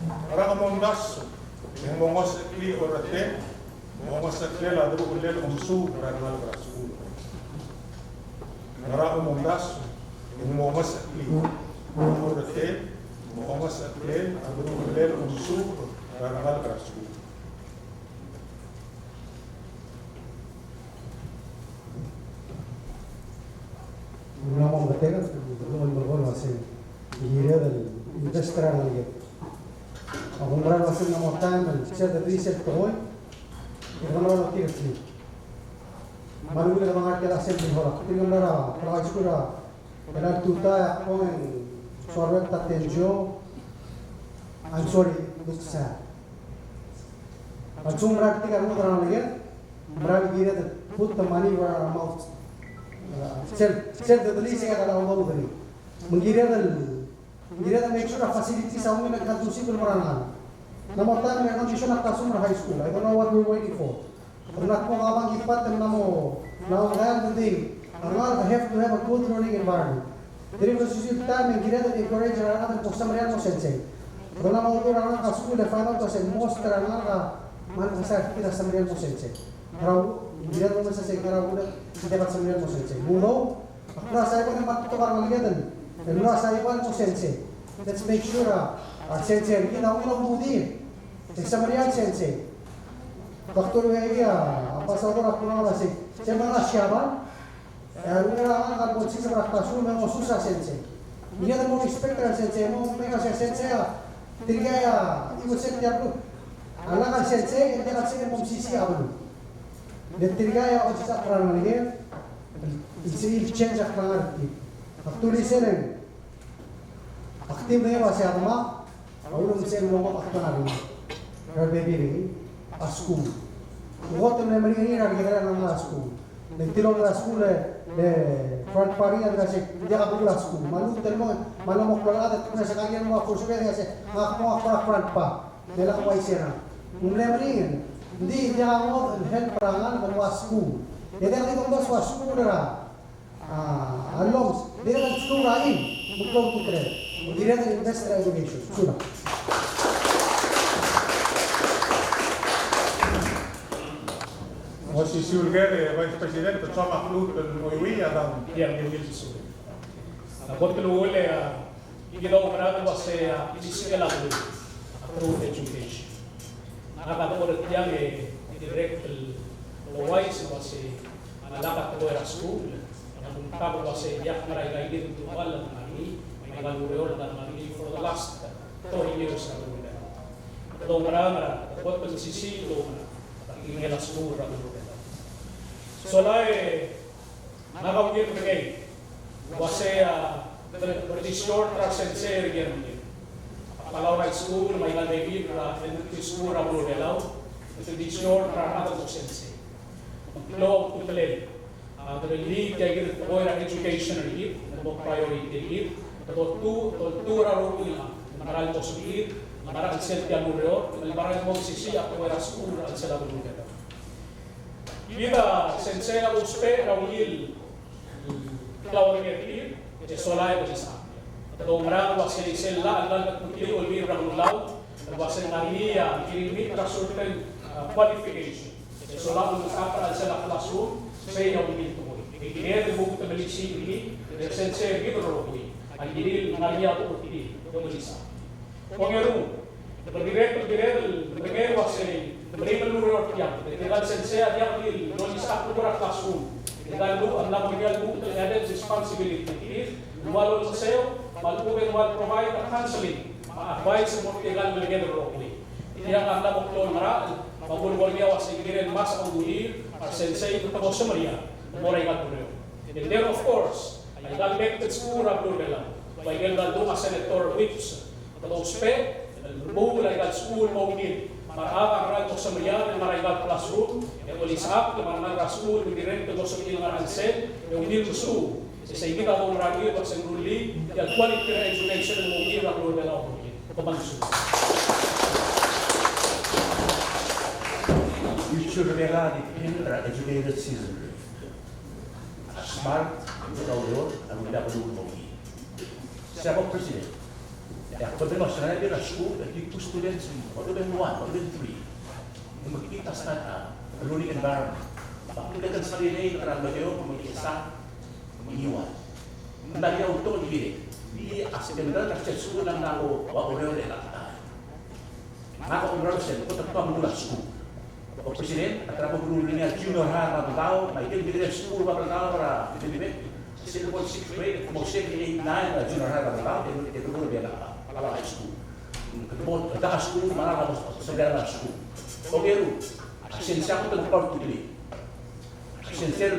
Ngera kom omdasu e ng mo ngosecheklii a orretel, mo ngosecheklel a deruchellel omesuub er a rengalek er a skuul? Ngera kom omdasu e ng mo ngosecheklii a orretel, mo ngosecheklel a deruchellel omesuub er a rengalek er a skuul? Ng mla mo meketeketang, ng mla mo meketeketang el uasei ng kired el invest er a rengalek. Ak oumerang el uasei ng mla mo taem el sel, sel tekoi, e ng mla mo tirke. Me a lechub e ng ngar er tia el assembly hall, tirke el mla er a Palau High School er a, er a tutau, e ak kmo ng soal er a Tensio, I'm sorry, looks sad. A lsekum ng mera el tirke el rengud er a rengalek, ng mera el kired el put the money where our mouth, uh, sel, sel dedelii se kede udoud er ngii. Me ng kired el, ng kired el make sure a facilities a ungil me conducive el mo er a rengalek. Ng mla mo taem el air condition a classroom er a high school. I don't know what we're waiting for. Ng mla kmo a bang kipat el mla mo, mla mo taem el di, a rengalek have to have a good learning environment. During the session time, e ng kired el encourage er a rechad el mo semeriar el mo sensei. Kede mla mo oldurech er a rengalek er a skuul e find out el uasei most er a rengalek a mle mekesai er tir a semeriar el mo sensei. Ngera, Ng kired el mo sensei, ngera uchul e ng diak el semeriar el mo sensei? Ng udoud, ak mla saiban e mla betok a rengeleked el mla saiban el mo sensei. Let's make sure a, a sensei er kid a ungil a ududir e semeriar el sensei. Doctor Uei, a, Ambassador, a kuk mla sei, se mla er a Siabal, e a rengul a ngalek a bo lsiseb er a classroom e ngosus a sensei. Ng kired el mo respect er a sensei, mo mei a sensei a, tirka a, iuesek tia el beluu. A lak a sensei, e ng diak el sensei el mo mesisiich a beluu. Le tirka a osisechakl er a rengeleked el sebechir el change a klengar er tir. Ak dulii sel, ak di medengei el uasei a demak a ulemuchel el mo oba a klengar er ngii, er a rebebil er ngii, a skuul. Ng kot el mle meringel er ngii er a kekerei el ngar er a skuul. Le tilobed er a skuul e, le grandpa er ngii a diak, se ng diak a belkul a skuul. Me a lmuut el mo, me a lmo klou el chad e te kmo se, ka el mo er a first grade, e se, ngak mo, ngak mo er a grandpa. Me lak uaisei er a. Ng mle meringel. Ng di, ng diak a ngodech el help er a ngalek el mo er a skuul. E diak di kuk mlo soal a skuul er a, a, a lomes. Dirrek el klou er a chim, me klou a ultutelel. Me dirrek el invest er a education. Sulang. Osisiu el ker, e Vice President, e soam a klou el oiuii a dang. Ia, ia, ia, sulang. A kot el uchul e, a, Kid a oumerang el uasei a, a, klisichel a beluu a through education. Ngak a dechor er tiang e dirrek el ouchais el uasei a lak a tekoi er a skuul a kumtab el uasei diak ngera aika kid el dubal el ngar er ngii, me aika el ureor el ngar er ngii for the last thirty years er a beluu er Belau. Kede oumerang er a, kede kot el mesisiich el oumerang er a tekingel a skuul er a beluu er Belau. Sola e Ngak a ungil medengei el uasei, a, te, te di short er a resensei er a Palau High School me aika el bebil er a elementary school er a beluu er a Belau, te di short er a rechad el mo sensei. Ng klou a ultutelel, a, te di tia kid el tekoi er a education er kid, el mo priority er kid, te dotuu, te dotuu er a rokui el mera el mo sebechir, mera el sel tia el ureor, el mera el mo mesisiich a tekoi er a skuul er a chelsel a beluu er a Belau. Kid a sensei a ousbech er a ungil klauerengel er tir, e sola e bo lsisechakl. Kede oumerang el uasei sel llach el kmal kutmeklii a Olbiil er a Kelulau el uasei ng ngar er ngii a kirir el meet er a certain, a, qualification. E sola e bo lsisechakl er a chelsel a classroom, sei a ungil tekoi. E kired el mo melisiich er ngii, e sensei er kid el rokui a kirir el ngar er ngii a uchul e bo lsisechakl. Ongeru, dirrek el, dirrek el, medengei el uasei, meringel el ureor tiang, e tirka el sensei a diak di lolisechakl el mo er a classroom. Tirka el lmuut a mla mo er ngii a lmuut el added responsibility er tir, el ua lolemeseu, me a lechub e ng ua provide a counseling me a advice el mo er tirka el meleked el rokui. Tiang a mla mo klou el ngerachel, me a bo lebo er ngii a uasei ng kirel el ngmasech a udulir a resensei me te mo semeriar el mo er aika el ureor. And then, of course, aika el medical school er a beluu er a Belau, ua ikel kldung a Senator Whipps, kede ousbech el remuul aika el skuul el mo ungil, me a rechad a ngera el mo semeriar el ngar er aika el classroom, e olisechakl me a rengar er a skuul me ng dirrek el mo sebechir el ngar er a chelsel, e ungil mesuub. E sei kid a doumerang er ngii el uasei ng rullii tia el quality er a education el mo ungil er a beluu er a Belau. Kom kmal mesuub. Future er a Belau a depend er a educated citizenry. A smart, a ureor, a ureor, a ureor. Sei a bo President. E a kebesengei a uasei ng ngar er a skuul, e di two students, or even one, or even three. Me ng mekngit a start a learning environment. Me a kuk di el sal relate er a medengei me ng mekngit a start me ng ua. Ng ngar er ngii a utok el kirel. Di a spend er a skuul a mla mo ua ureor er a Ngak a oumerang el uasei, kot el kmo a skuul. Ko President, a ta er a bo kuruul er ngii a junior high er a Belau, me aike el middle school er a Belau er a Felipe, sel bo el sixth grade, mo sel eight, nine er a junior high er a Belau, e, e kuruul er a Belau, Palau High School. Kede bo, dak a skuul, me a lak bo, bo sel er a skuul. Ongeru, a sensei a kot el kmo a ultutelel. A sensei el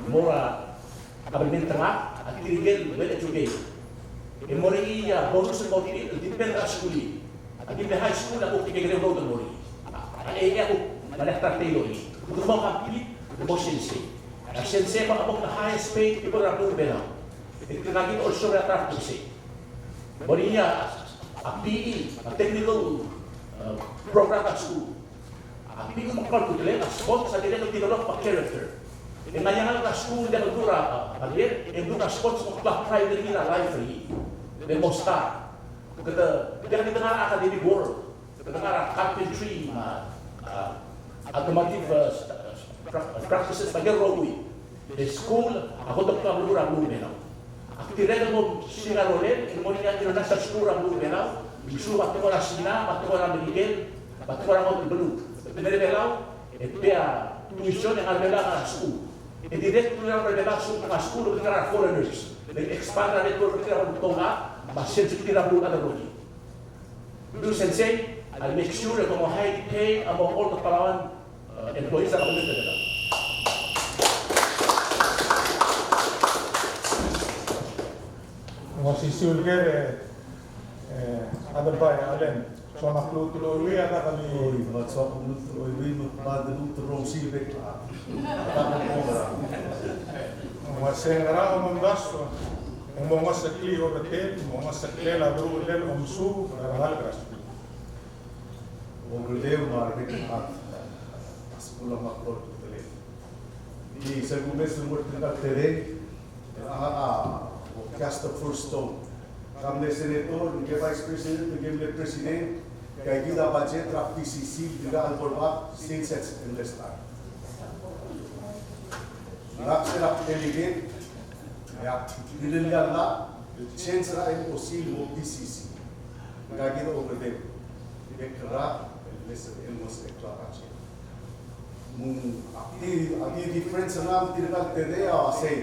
mo er a kabelment er ngak, a tirke el well educated. E mo er ngii a bonus el mo er tir el di mle er a skuul. A di mle high school a kuk di kekerei el udoud el mo er ngii. A, e, e a kuk mle er a teilochii. Kede mo compete, kede mo sensei. A sensei a kuk mle highest paid people er a beluu er a Belau. E tirka kid a olsobel er a ta er a sensei. Mo er ngii a, a P E, a technical, uh, program er a skuul. A P E a kmal kutmeklii a sports, a dirrek el develop a character. E ng ngar er ngii a skuul el diak el dmu er a, a, a, e ng dmu er a sports me ng kmal pride er ngii er a life er ngii. Me ng mo star. Kede, diak di ngar er a academic world. Kede ngar er a carpentry, a, a, automotive, a, pra-, practices me a ikel rokui. E skuul a kot el klou a beluu er a beluu er a Belau. Ak dirrek el mo siik a rolel el mo er ngii a international school er a beluu er a Belau, me ng suub a tekoi er a Sina, me a tekoi er a Merikel, me a tekoi er a ngodech el beluu. Me a beluu er a Belau, e tia tuition e ngar er a Belau a skuul. E dirrek el ngar er a Belau a skuul, a skuul, e ngar er a foreigners. Le expand er a network er tir el mo er a Tonga, me a sel tir el mo er a beluu er a Belau. Through Sensei, I'll make sure that we highly pay among all the Palauan, uh, employees that are with the Belau. Ng osisiu el ker, e, e, Adelbai Allen, soam a klou el oiuii a ta kali. Oi, me soam a klou el oiuii me a ta el rokui el bek. Ng uaisei, ngera a omdasu e ng mo ngeseklii a orretel, mo ngeseklel a beruul el omesuub er a rengalek er a skuul? Omekedeu me a rebek el chad, a skuul a mo klou a ultutelel. Ng di sel kumes el mo er tirka el tedei, a, a, cast the first stone. Ke mle senator, ke vice president, ke mle president, ke kid a budget er a P C C, ke kid a bo el bab, since it's endless time. Ngak se er a delegate, e ak kirel el llach el change er a M O C el mo P C C. Ngka kid a okedei. Bek el rak el lesebechel el mo select er a budget. Me ng, a di, a di difference er ngak me tirka el tedei a uasei,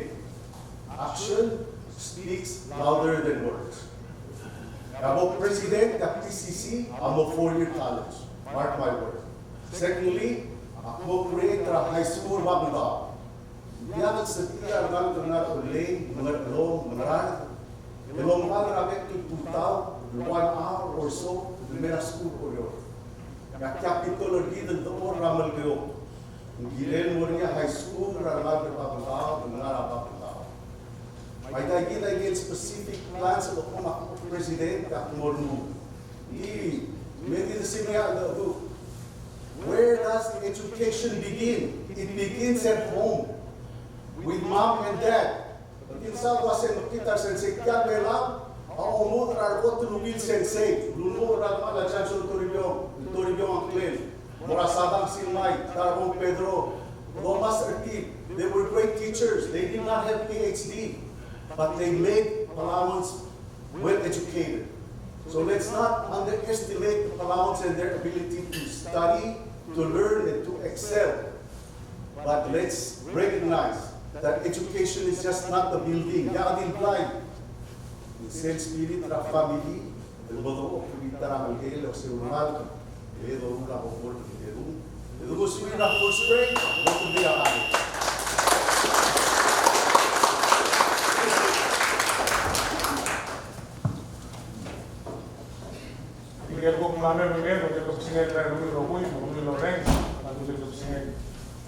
action speaks louder than words. Ke bo president er a P C C, a mo four-year college. Mark my word. Secondly, ak mo create er a high school er a Babeldaob. Ng diak el sebechir a rengalek el ngar er a Ollei, me a Ngerchelong, me a Ngaraard, el omekall er a bek el tutau el one hour or so el mei er a skuul er a Oreor. E a capital er kid el dechor er a Melekeok. Ng kirel el mo er ngii a high school er a rengalek er a Babeldaob, el ngar er a Babeldaob. Me aika kid a ikel specific plans el kmo ak president, ak mo renguk. Di, me di the same, where does the education begin? It begins at home, with mom and dad. Ng di sel uase mekngit a resensei, tia el Belau a omodech er a rekot el ungil sensei, el ulemuchel er a Johnson Toribiong, Toribiong a ngklel, mo er a Sadang Sinmai, Tarbong Pedro, Thomas Ertip. They were great teachers. They did not have P H D, but they made Palauans well educated. So let's not underestimate the Palauans and their ability to study, to learn, and to excel. But let's recognize that education is just not the building. Diak di blai. Ng sel spirit er a family el bo dochotii a ta er a Merikel el ua se a rengalek e doruul a bo el Merikel. E doruul a first grade, bo el Merikel. Tirke el kuk mla me mengei, tirke el kuk sinei el rengmiu el rokui, me kemiu el orrenges, me tirke el kuk sinei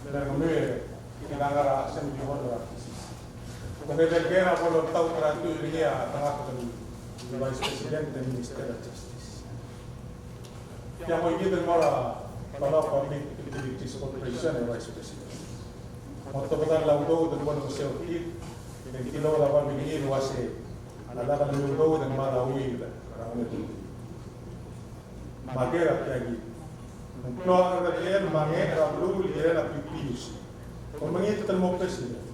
el rengmiu e kid a ngar er a assembly hall er a P C C. Kede ker a bo loltaut er a tuil er ngii a tengakl el vice president er a Minister of Justice. Tia mo ikid el mo er a Palau Public Utilities Corporation e vice president. Mo tobedii a udoud el bo el ngeseu er tir, e ng tilobed a babilngir el uase a lak el udoud el mla er a ungil er a ongetiu. Me a ker a tia kid. Ng klou a kerrekeriil me a ngerel a beluu el kirel a P P U C. Kom mengilt el mo president.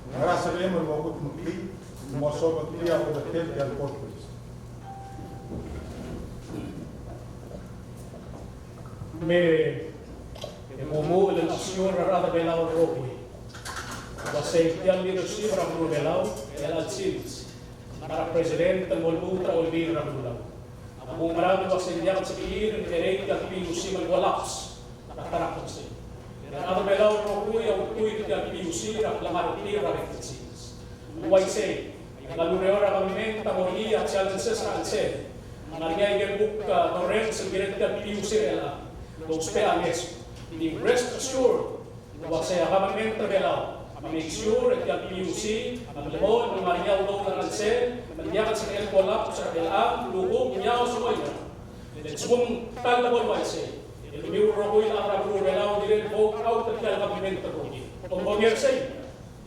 Ngera sebechem el mo kutmeklii, mo sobeklii a obekel tia el corporation. Me e mo muchel el assure er a rechad er a Belau el rokui el uasei tia el leadership er a beluu er a Belau, el chelecha el sils, me a president el mo lmuut er a olbiil er a Belau, a mo oumerang el uasei ng diak el sebechir el merek tia el P U C me ng collapse er a ta er a kelsel. E a rechad er a Belau el rokui a ultuil er tia el P U C er a klengar er tir er a bek el sils. Ng uaisei, aika el ureor er a government a mo er ngii a challenges er a chelsel. Ng ngar er ngii a ikel kuk, a, torrents el kirel tia el P U C er chelechang. Lousbech a ngeso. Ng di rest assured el uasei a government er a Belau a make sure e tia el P U C a melemolem, me ng ngar er ngii a udoud er a chelsel, me ng diak el sebechel el collapse er chelechang, lukuk, ngiaos, e mo imerang. Le lsekum ng ta el lebo el uaisei, e kemiu el rokui el chad er a beluu er a Belau a dirrek el vote out er tia el government el rokir. Kom kongei er sei?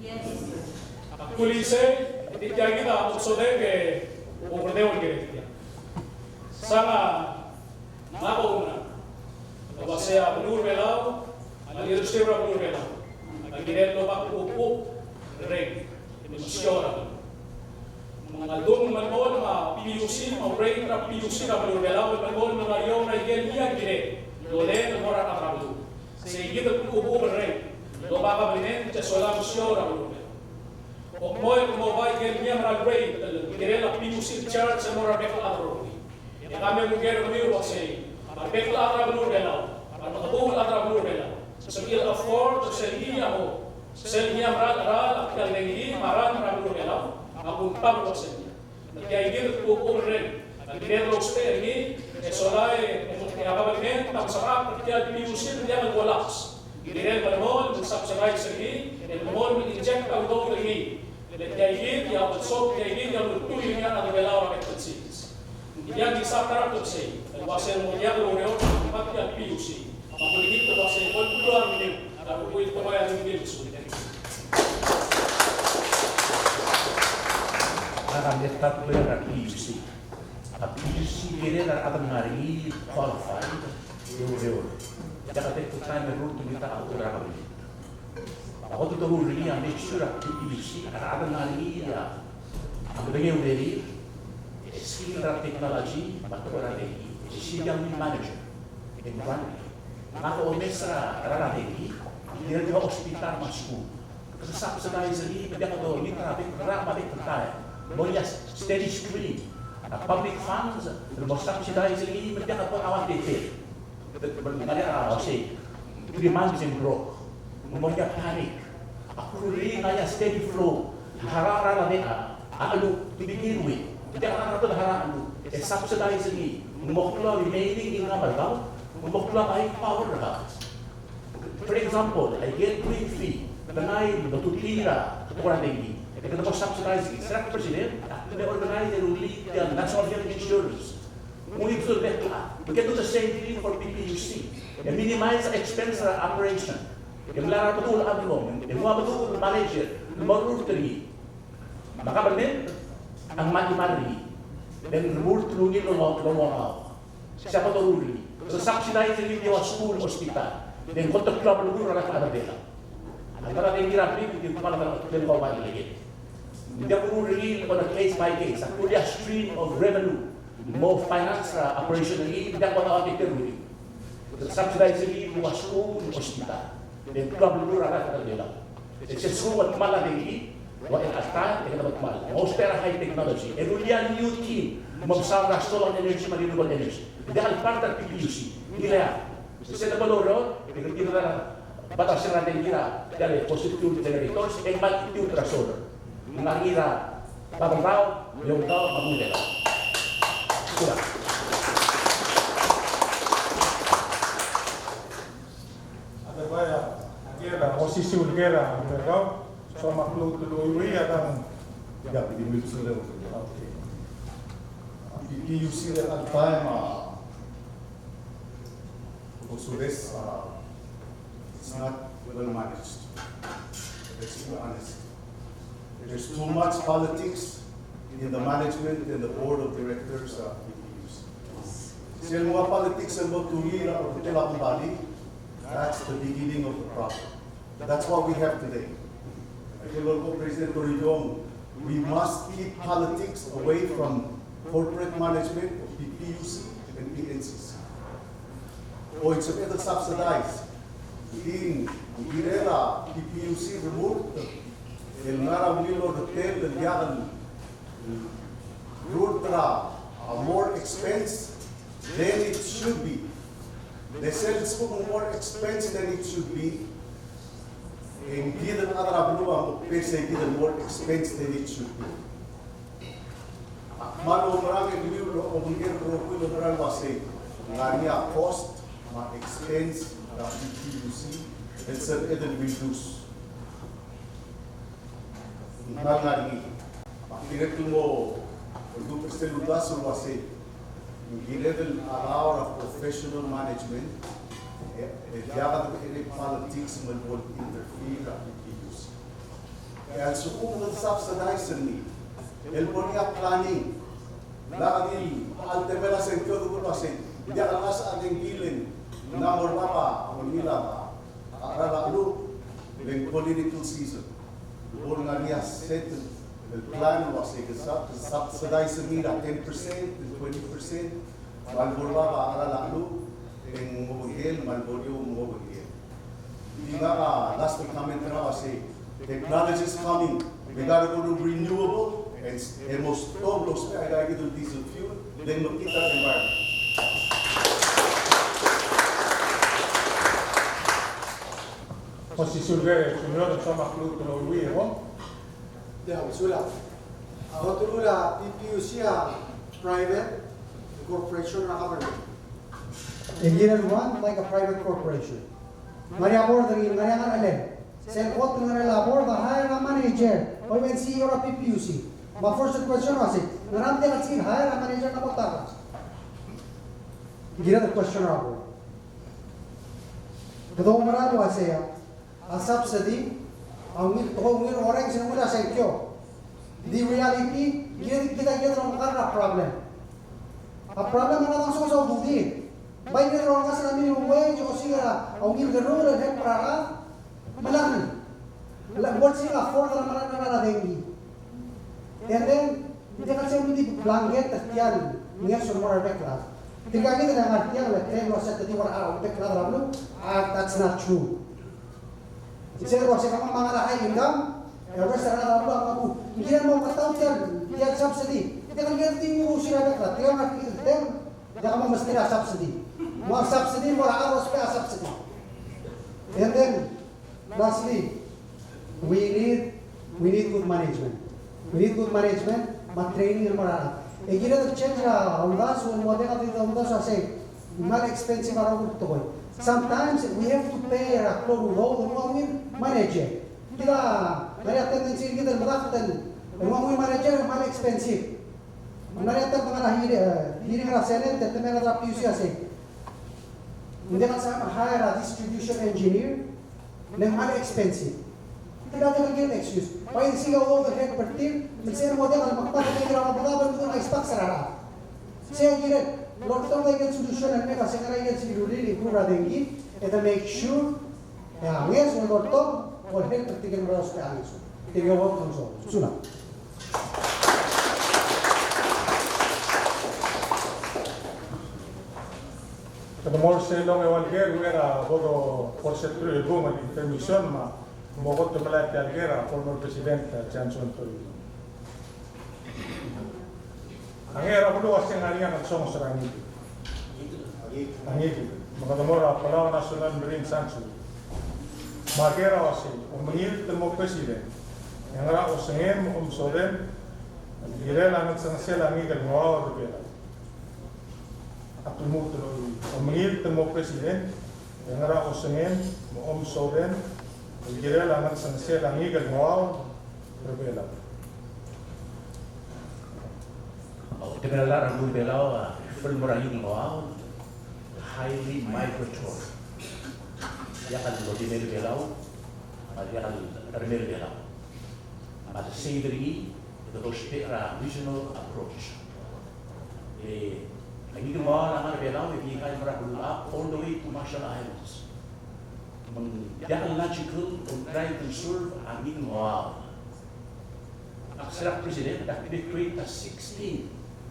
Yes. Ak dulii sei, e tia kid a ousodek e oukerdeu el kirel tia. Sa ngak a oumerang el uasei a beluu er a Belau, a leadership er a beluu er a Belau, a kirel el oba kuk, kuk reng, me ng siorai. Me ng a ldu el melemolem a PUC, me a rate er a PUC er a beluu er a Belau, el melemolem el ngar er eou er a ikel ngii a kirel el olengit el mo er a rechad er a beluu. Sei kid el kuk, kuk reng el oba kabelment e sola el mo siorai er a beluu er a Belau. Kom kmo e, kom oba ikel ngii a mera el rate el kirel a PUC el charge el mo er a rebek el chad el rokui. E ka me kuker er kemiu el uasei, a rebek el chad er a beluu er a Belau, a remekebuul el chad er a beluu er a Belau, se el afford, se el ngii a mo, se el ngii a mera el cheral a tia el dengki me a run er a beluu er a Belau, a kumtab el uasei. Me tia kid el kuk, kuk reng a kirel el ousbech er ngii, e sola e, e a kabelment a msa er tia el PUC el diak el collapse. Kirel el melemolem el subsidize er ngii, el melemolem el inject a udoud er ngii. Le tia kid a, a lsob tia kid a ultuil er ngii a rechad er a Belau er a bek el sils. Ng diak di sa ta er a klebesei el uasei ng mo diak loureor a tia el PUC. Me a kulengit el uasei bo el klou a rengmiu, a rokui el tekoi a rengmiu el sulir. A mle ta er a PUC. A PUC a kirel a rechad el ngar er ngii el qualified e oureor. Diak a bek el taem el rurt el mei er a kabelment. A kot el doruul er ngii a make sure a PUC a rechad el ngar er ngii a medengei a urerir, e skill er a technology, me a tekoi er a dengki, e sel ngii a manager, e ng run. Ngak a omes er a, er a dengki, e ng di a hospital me a skuul. Ke subsidize er ngii, me ng diak a dolengit er a bek el rak me a bek el taem. Mo er ngii a steady stream a public funds el mo subsidize er ngii, me ng diak a bo a ua teter. Ngar er ngii a, sei, three months e ng broke. Ng mo er ngii a panic. Ak rullii, ngar er ngii a steady flow. Harau er a, a, a, a, to begin with. Ng diak a, a, harau a, e subsidize er ngii. Ng mo klou a remaining income er kau. Ng mo klou a buying power er kau. For example, aikel green fee, tengai el otutii er a tekoi er a dengki. E kede mo subsidize er ngii. Sera President, ak mle organize e rullii tia el National Health Insurance. Ng ungil el bek el chad. We can do the same thing for PPUC. E minimize a expense er a operation. E mla er a bedul a bedul, e ng ua bedul el manager el mo rurt er ngii. Me a kabelment a ngmai a mad er ngii. E ng remurt el ungil el mo, mo, mo. Sei a bo doruul er ngii. Subsidize er ngii el ua skuul, hospital. E ng kot el klou a belkul er a rechad er a Belau. A ta er a dengki er a blik, e ng kmal a ta er a klou a belkul. Ng diak kuruul er ngii on a case by case. Ak rullii a stream of revenue. Mo finance er a operation er ngii, ng diak bo doaudited er ngii. Subsidize er ngii el ua skuul, hospital. E ng klou a belkul er a rechad er a Belau. E se el sekum e kmal a dengki, ua el alta, e kede kmal. Ng ousbech er a high technology. E rullii a new team, mo mesaod er a solar energy me a renewable energy. Ng diak el part er a PPUC. Ng diak. Se se de bo loureor, e kede di a, bata se er a dengki er a, diak el fossil fuel generators, e kmal di er a solar. Ng ngar er ngii er a Babeldaob, Eouldaob, me a Beliliou. Sulang. A ta er a, a ker a osisiu el ker a Beliliou, so me a klou el uiuii a dang, ia, di mil sulang. Okay. Di, di you see that at time, uh, Osules, uh, it's not well managed. Let's be honest. There's too much politics in the management and the board of directors of PPUC. Sel mo politics el mo tulir a hotel a kumbali, that's the beginning of the problem. That's what we have today. Aike el lolekoi a President Toribiong, we must keep politics away from corporate management of PPUC and PNCC. O sebeched el subsidize. Ng kirel a PPUC el remurt el ngar er a ungil el hotel el diak el rurt er a, a more expense than it should be. Le sel lsekum ng more expense than it should be, e ng kid el chad er a beluu a mo pay er se kid el more expense than it should be. Ak kmal oumerang e kemiu el obengkel el rokui el oumerang el uasei, ng ngar er ngii a cost me a expense er a PPUC el sebeched el reduce. Ng kmal ngar er ngii. Me ak dirrek el mo oldubech er sel uldasu el uasei, ng kired el allow er a professional management, e, e diak a politics me bo el interfere er a PPUC. E a lsekum ng subsidize er ngii el bo er ngii a planning, lak di el temel a sengkio el dmu el uasei, diak el ngasech a dengki el ng mo er bab a ungil a, a cheral a beluu. el political season. Bo el ngar er ngii a set el plan el uasei ke sub-, subsidize er ngii er a ten percent, twenty percent, me a lebo el bab a cheral a cheluch, e ng mo obengkel, me a lebo el eou e ng mo obengkel. Di ngak a last comment er ngak a uasei, technology is coming. We gotta go to renewable and, and most of those, I gotta get to diesel fuel, then we keep that environment. Osisiu el sulang, e soam a klou el ui, e bo? Ia, sulang. A kot el ua P P U C a private corporation er a government. E kirel run like a private corporation. Ngar er ngii a board, ngar er ngii a ngar er ngii a Sel kot el ngar er a board a hire a manager, el ua C E O er a P P U C. Me a first question a uasei, ngera me ng diak el sebechir el hire a manager el mo ta er a. Kired el question er a board. Kede oumera el uasei a subsidy a ungil, tekoi ungil orrenges e ng ungil a sengkio. Di reality, kired, kired el omekar er a problem. A problem a ngar er a source of duty. Bai kired el omekar er a minimum wage, osiik a ungil kerruul el help er a rechad. Me a lak, lak bo lsiseb a afford er a mera el ngar er a dengki. And then, ng diak el sebeched el di blanket er tia el ngeso el mo er a rebek el chad. Tirka kid el ngar er tiang el claim el uasei te di ua a rebek el chad er a beluu, a, that's not true. Sel uasei kemam a ngar er a high income, e a rest er a rechad er a beluu a kuk, ng kirel mo meketau tia el, tia el subsidy. Ng diak el kired el di nguu er a rebek el chad, tirka el ngar er tia el term, ng diak mo mesterir a subsidy. Mo subsidy, mo er a rechad el ousbech a subsidy. And then, lastly, we need, we need good management. We need good management, me a training el mo er a rechad. E kired el change er a uldasu, el mo diak di uldasu a sei, ng kmal expensive a rokui el tekoi. Sometimes we have to pay er a klou el udoud el mo ungil manager. Kid a ngar er ngii a tendency er kid el medakt el mo ungil manager, ng kmal expensive. Ng ngar er ngii a ta el ngar er a hearing, eh, hearing er a Senate, te mei er a P U C a sei, ng diak el sebechem el hire a distribution engineer, le ng kmal expensive. Te diak el kirel excuse. Bai sel udoud el help er tir, me sel mo diak el mekmad el kirel a mekmad el kirel a Xbox er a rechad. Sei a kirel, el oltobed a ikel solution el mei a se ngera ikel solution el improve er a dengki, e te make sure e a ngeso el oltobed a help er tirke el mlo ousbech a ngeso. Tirke el oltobed a ngeso. Sulang. Kede mo er sel ongeua el ker, er a bo dobo er sel truich el bung el intermission me a mo kot el melai a tia el ker a former President, uh, Johnson Toribiong. A ngar er a beluu a se ng ngar er ngii a chelsonges er a ngii. A ngii, me kede mo er a Palau National Marine Sanctuary. Me a ker a uasei, omengilt el mo president, e ngera osengem me omesodem el kirel a ngelsengesel a ngikel ngoaol er a Belau? A lmuut el oi, omengilt el mo president, e ngera osengem me omesodem el kirel a ngelsengesel a ngikel ngoaol er a Belau? Te mera el ngar er a beluu er a Belau a refer el mo er a ngikel ngoaol, highly migratory. Diak el odimel er a Belau, me a diak el oremel er a Belau. Me a sei er ngii, e kede ousbech er a regional approach. E a ngikel ngoaol a ngar er a Belau, e di ngar er a beluu, all the way to Marshall Islands. Me ng diak el logical el try to conserve a ngikel ngoaol. Ak sel president, ak di create a sixteen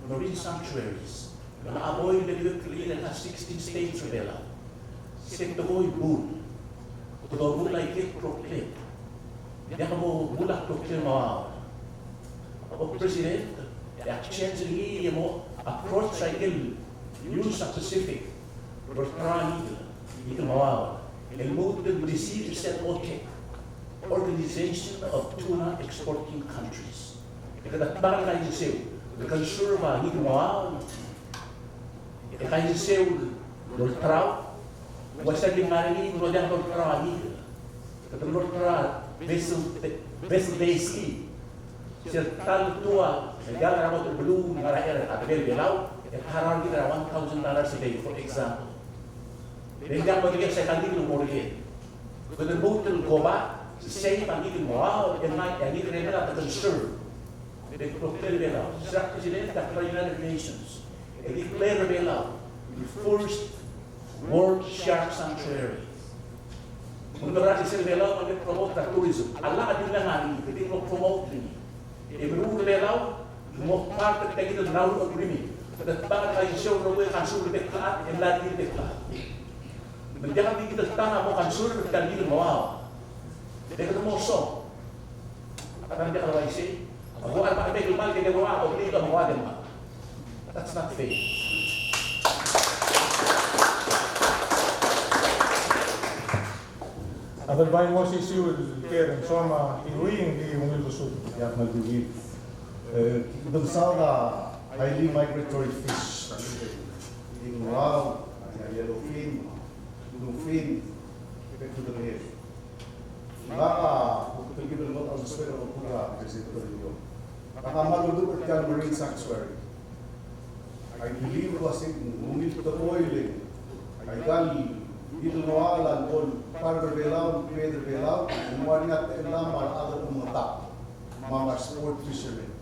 marine sanctuaries. Me a bo el dirrek el sixteen states er a Belau. Se tekoi el bul. Kede obuul a ikel kloklek. Diak bo obuul a kloklek el ngoaol. A president, e a change er ngii e mo approach er a ikel use a Pacific. Olterau a ngikel, ngikel ngoaol. El lmuut el receive er sel OTEC, Organization of Tuna Exporting Countries. E kede dmak el kaingeseu el conserve a ngikel ngoaol. E kaingeseu el olterau, ua se ng ngar er ngii el mlo diak lolterau a ngikel. Kede mlo olterau a vessel, vessel basically. Sel ta el tua el diak er a kot el beluu el ngar er a, er a, er a Belau, e harau er kid er a one thousand dollars a day, for example. Ng diak bo dikea se a ngikel el mo er kid. Kede lmuut el go back, save a ngikel el ngoaol, e ng ngikel er a Belau a te conserve. Ng di kloklek er a Belau, sel president er a United Nations, e declare er a Belau the first World Shark Sanctuary. Ng ngar er a chelsel Belau me ng promote er a tourism. A llach a di mle ngar er ngii, kede di mo promote er ngii. E meruul er a Belau, mo part er tia kid el Nauru Agreement. Kede tang er a issue el rokui el consumer er a bek el chad, e mla er ngii a bek el chad. Me ng diak di kid el tang a mo consumer er tia kid el mouau. Kede mo so. A tang diak el uaisei. A bo a bek el mal kede mo a, o di kede mo a. That's not fair. A Adelbai, ng osisiu el ker, ng soam a kiuing, di ungil besul. Ia, me a kiuing. E, kede mesaod a highly migratory fish. Di ng uau, a yellowfin, bluefin, bek el dengel. Ngak a, kuk telkib el ngodech a uldesuel a kuk a president er a Ngak a kmal olduch er tia el marine sanctuary. I believe el uasei ng ungil tekoi el, aika el kid el ngoaol a bo el part er a Belau, el create er a Belau, el mo er ngii a techellam a rechad el omengetakl, me a sport fishermen.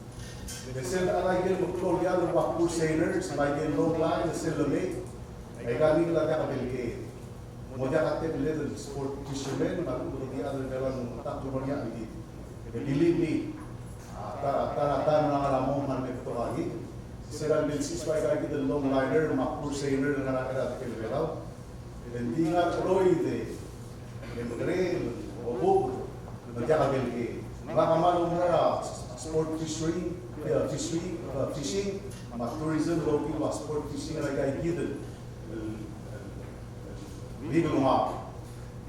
E sel, aike el meklou el diall el ua purse seiners, me aike el long line, sel lemei, aika el ngii a diak a belked. Mo diak a techelled el sport fishermen, me a lechub e ng di a rechad er a Belau el omengetakl el mo er ngii a chidid. E believe me, a ta, ta, ta, ta, me a ngar er a mong me a rebetok a ngii. Sel lebo el siseb aika kid el long liner, me a purse seiner el ngar er a, er a, er a Belau. E ng di ngar er a cheroid, e mekerei, obokl, me ng diak a belked. Ngak a kmal oumera er a sport fishery, e, fishery, e, fishing, me a tourism el okiu a sport fishing er aika kid el, el, el, el, el,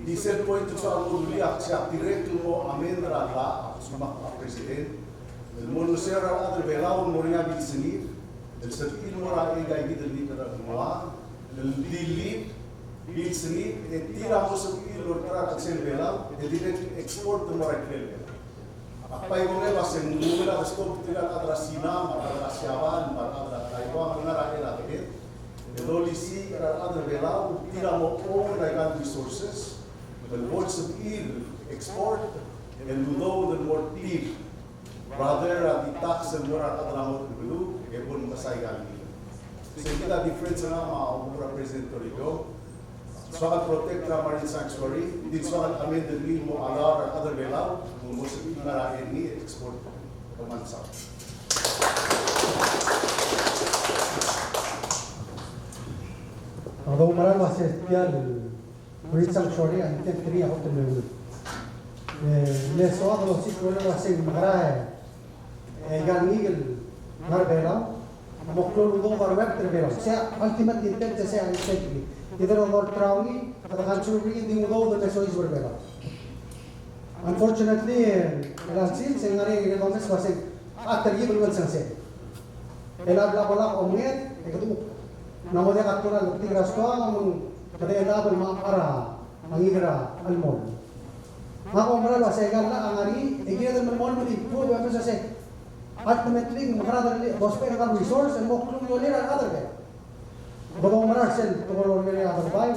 Di sel point el soak el mo dulii a, se a dirrek el mo amend er a llach, a lsekum a president, el mo olengeseu er a rechad er a Belau el mo er ngii a bilsengir, el sebechir el mo er a aika kid el ngii er a Belau, el di leave, bilsengir, e tir a mo sebechir el olterau er a chelsel Belau, e dirrek el export el mo er a ikrel Belau. Ak bai kongei el uasei ng ungil a desktop er tirka el chad er a Sina, me a rechad er a Siabal, me a rechad er a Taiwan, el ngar er a chelecha el debate. E dolisiich er a rechad er a Belau, tir a mo own er aika el resources, el bo lsebechir el export, el udoud el mo er tir. Rather a di tax el mo er a rechad er a ngodech el beluu, e bo lmekesai aika el ngii. Se kid a difference er ngak me a, me a President Toribiong. Soak el protect er a marine sanctuary, ng di soak el amend er ngii el mo allow er a rechad er a Belau, mo, mo sebechir el ngar er ngii e export. Kom kmal mesaul. Ak doumerang el uasei tia el marine sanctuary a intent er ngii a kot el mle ungil. E, le soak el osiik el uasei ng mekera e E aika el ngikel ngar er a Belau, mo klou el udoud er a rubak er a Belau. Se a ultimate intent, se a intent er ngii. Either dolterau er ngii, kede conserve er ngii, e di udoud el me soiseb er a Belau. Unfortunately, e, el uaisei, se ng ngar er ngii a domes el uasei, a telkib el ngelsengesel. E a bla bo lak omenged, e kede kuk. Ng mo diak a tekoi el betik er a stoang, me ng kede elechang el mo er a ngikel er a chelemoll. Ngak a oumera el uasei aika el llach a ngar er ngii, e kired el melemolem el improve, e mesa se, ultimately, ng mekerang el dousbech er aika el resource, e mo klungiolir a rechad er a Belau. Kede oumera sel tekoi el orrenges er a Adelbai,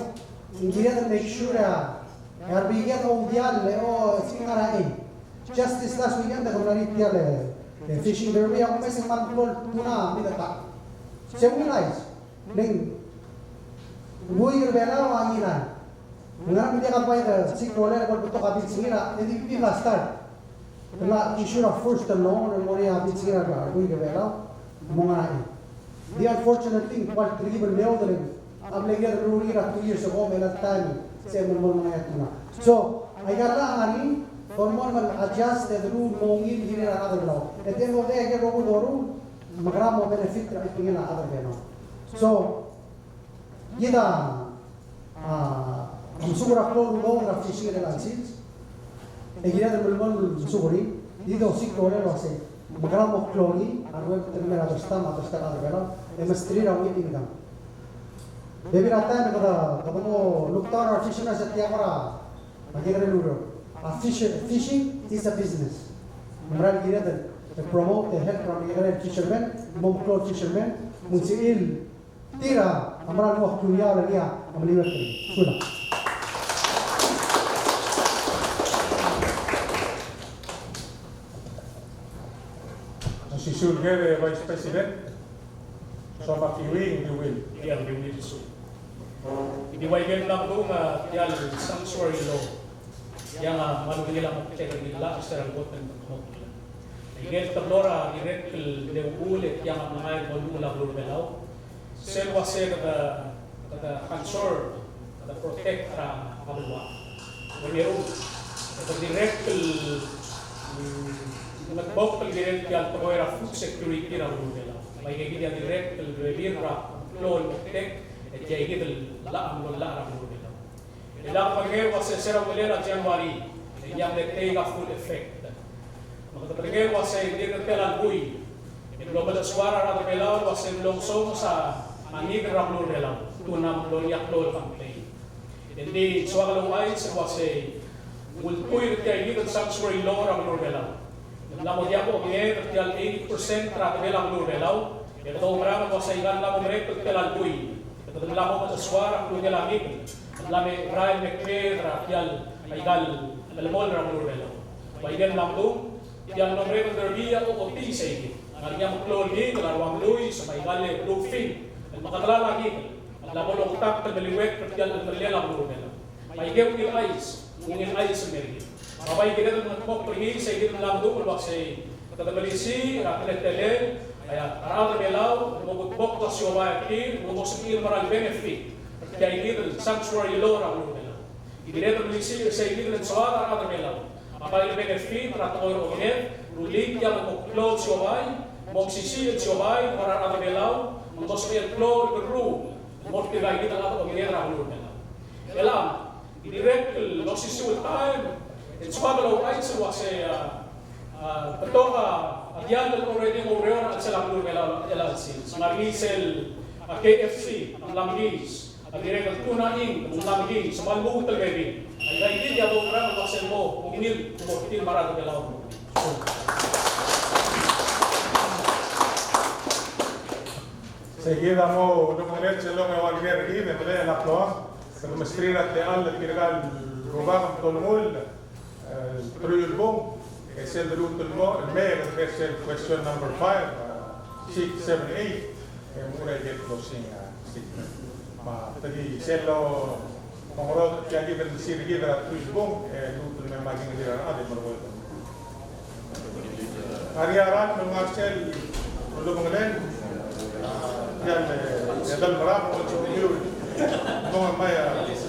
ng kired el make sure a, e a rebebil er a diall, e o, se ngar er a, e. Just this last weekend, e ke mla er tia el, e, fishing derby, a kumes e ng kmal klou el tuna, me de ta. Se ungil chais, le ng, buik er a Belau a ngilai. Ng ngar er ngii a diak a bai de siik el rolel el bo lebetok a bilsengir a, e di, di mla start. Mla issue er a first loan el mo er ngii a bilsengir a, a buik er a Belau, mo ngar er ngii. Di unfortunately, ng kmal telkib el meoud el, a mle kired el rokui er a two years ago, me a time, se mo, mo ngar er ngii a tuna. So, aika el llach a ngar er ngii, kede mo, mo adjust e deruul el mo ungil el kirel a rechad er a Belau. At the end of the day, aike el rokui el doruul, mekerang e mo benefit er a chelsengel a rechad er a Belau. So, kid a, a, mesuk er a klou el udoud er a fishing er a chelecha el sils. E kired el melemolem el mesuk er ngii, di dosiik el rolel el uasei, mekerang e mo klou er ngii a ruebet el mei er a other state, other state er a Belau, e mesterir a ungil income. Bebil er a taem e kede, kede mo look down er a fishermen, se tia kora, a kekerei el ureor. A fish-, fishing is a business. Ng mera el kired el promote, e help er a kekerei el fishermen, mo meklou el fishermen, me ng sebechir tir a mera el mo klungiaol er ngii a meliuekl er ngii. Sulang. Osisiu el ker, e Vice President. Soam a kiuing, di ungil. Ia, di ungil, di ungil. Di ua ikel mla medung a tia el sanctuary law. Tiang a kmal ungil a moktek er ngii el llach er se er a kot el mekmokl. Aike el teblo er a dirrek el uchul e tiang a mlengai el mo llechul a beluu er a Belau, sel uase kede, kede conserve, kede protect er a beluad. Ongeru, e kede dirrek el, mm, mengedmokl el kirel tia el tekoi er a food security er a beluu er a Belau. Me aike kid a dirrek el bebil er a klou el moktek, e tia kid el llach a mlo llach er a beluu er a Belau. E a kede medengei el uase se er a uchelel a January, e ng diak le take a full effect. Me kede medengei el uase ng dirk tia el buil el mlo melechesuar a rechad er a Belau el uase ng mlo ngesonges a ngikel er a beluu er a Belau, tuna me ng mlo er ngii a klou el campaign. Engdi ng soak el ouchais el uase ng ultuil er tia kid el sanctuary law er a beluu er a Belau. Ng mla mo diak bo menged er tia el eighty percent er a tebel a beluu er a Belau, e kede oumerang el uase aika el mla mo merek el tia el buil, e kede mla mo melechesuar a klungel a ngikel, e mla me merael el meknged er tia el, aika el melemolem er a beluu er a Belau. Bai aike el mla medung, tia el mlo merek el derby a ochotii seikid. Ng ngar er ngii a meklou el ngikel a rua mluis, me aika el bluefin el mekedelal a ngikel, el mla mo longtak el meliuekl er tia el chelemerellel a beluu er a Belau. Me aike el ungil chais, ungil chais el mer kid. Me a bai kired el mengedmokl er ngii, seikid el mla medung el uase kede melisiich er a teletelel a rechad er a Belau el mo kutmokl a siobai er tir, el mo sebechir el mera el benefit er tia kid el sanctuary law er a beluu er a Belau. Kired el melisiich er seikid el soad a rechad er a Belau a bai benefit er a tekoi er a obengked, el rullii tia el mo klou el siobai, mo mesisiich el siobai, mo er a rechad er a Belau, mo sebechel el klou el kerruul el mo er tirka kid el chad er a obengked er a beluu er a Belau. Chelechang, dirrek el osisiu el taem, e ng soak el ouchais el uase, a, a, betok a diall el already mo oureor er a chelsel a beluu er a Belau er chelecha el sils. Ng ngar er ngii sel, a, K F C, a mla mekiis, a dirrek el Tuna Inc, a mla mekiis, me a lmuut el bebil. Aika kid a doumerang el uase mo ungil el mo er tir me a rechad er a Belau. Seikid a mo, mo er sel lomechar er kid, e melai el applause. Kede mesterir a techall el tirka el rubak me te olengull, e, truich el bung, e sel deluut el mo, el mei, e kede sel question number five, e, six, seven, eight, e, mo er a closing, e, statement. Me te di sel lo, mo er tia kid el sir kid er a truich el bung, e, lmuut el me making er a rechad e merekong. Ngar er ngii a rechad el ngar sel, el omengelel, a, tia el, e, edei el merang, el omengelel. Mo ngar er ngii a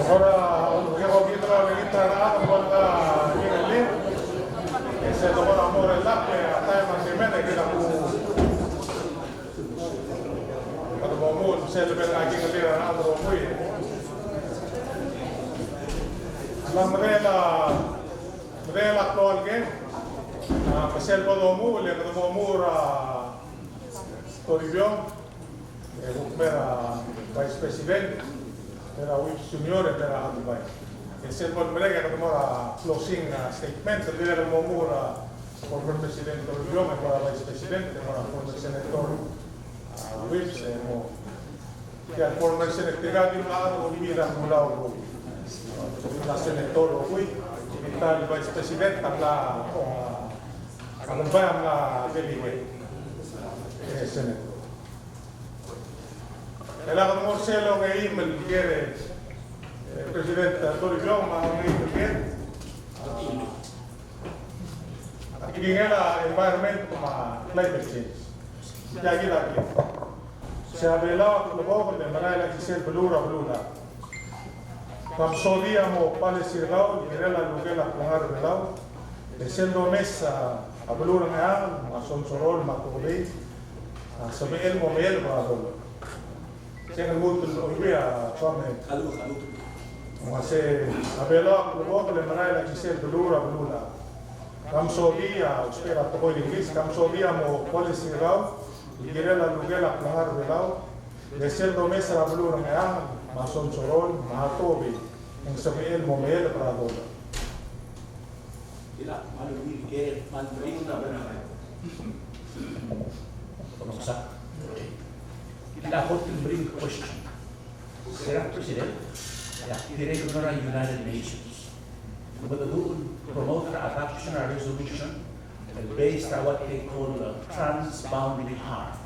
Kora, kora kid er a, kid er a rechad el bo lekingellir. E sel kora mo er a lak, e a taem a semen e kid a ku, kede mo mui, sel bo lekingellir a rechad el rokui. A mla medengei a, medengei a klou el kem. A, me sel bo domuchel, e kede mo mui er a Toribiong, e kuk mei er a Vice President, mei er a Whipps Junior, e mei er a Adelbai. E sel bo lemerek e kede mo er a closing, a, statement, el dirrek el mo mui er a former President Toribiong, e mo er a Vice President, e mo er a former Senator, a, Whipps, e mo. Tia el former Senator, tirka di mla er a Olbiil er a Kelulau, a, Senator, a, Whipps, tirka el Vice President, a mla, a, Adelbai a mla delegate, e, Senator. E le kede mo er sel ongeim el ker, e, President, e, Toribiong, me a ongeim el ker, a, a tekingel a environment me a climate change. Tia kid a ker. Se a Belau a klebokel e merael a chisel beluu er a beluulechad. Kam sodia mo policy er kau el kirel a lukel a klengar er Belau, e sel domes a beluu er a Ngcheangel, me a Sonsorol, me a Tokubei, a sebechel mo meeleb er a dollar. Se ng lmuut el oibii a Suame. Me se a Belau a klebokel e merael a chisel beluu er a beluulechad. Kam sodia, ousbech er a tekoi el Inglis, kam sodia mo policy er kau el kirel a lukel a klengar er Belau, le sel domes er a beluu er a Ngcheangel, me a Sonsorol, me a Tokubei, e ng sebechel mo meeleb er a dollar. Kila kot el bring question. Sera President, e ak dirrek el mo er a United Nations. Kede promote er a adoption er a resolution based on what they call, uh, transboundary harm.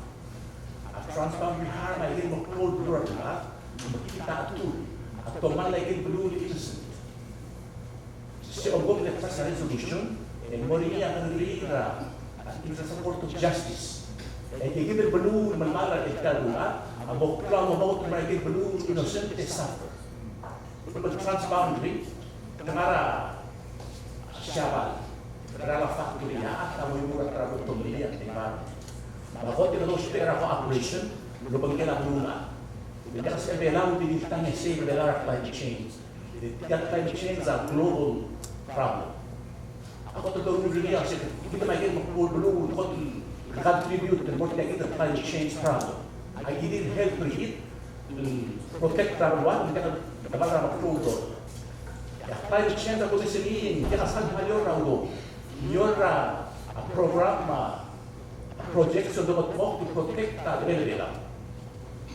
A transboundary harm a ikel meklou el beluu er a, me kid a tu, a tomall a ikel beluu el innocent. Se omko el pass a resolution el mo er ngii a ngar er a, a, in support of justice. E kid el beluu el melemall er a ta el beluu a, a mo klou a mo mo er a ikel beluu el innocent e suffer. Transboundary, te ngar er a Siabal, er a factory a, a mo imur er a ta er a environment. Me a kot el ousbech er a cooperation el obengkel a beluu. Ng diak a se Belau el di tang e sei Belau er a climate change. Tia el climate change a global problem. A kot el doruul er ngii a se kid me a ikel meklou el beluu, kot el contribute el mo er tia el climate change problem. A kirir el help er kid el protect er a beluad, me ng diak el melemall er a meklou el dollar. E a climate change a ko di se ngii, ng diak a sal melior er a udoud. Melior er a program, a project el domekedmokl el protect a beluu er a Belau.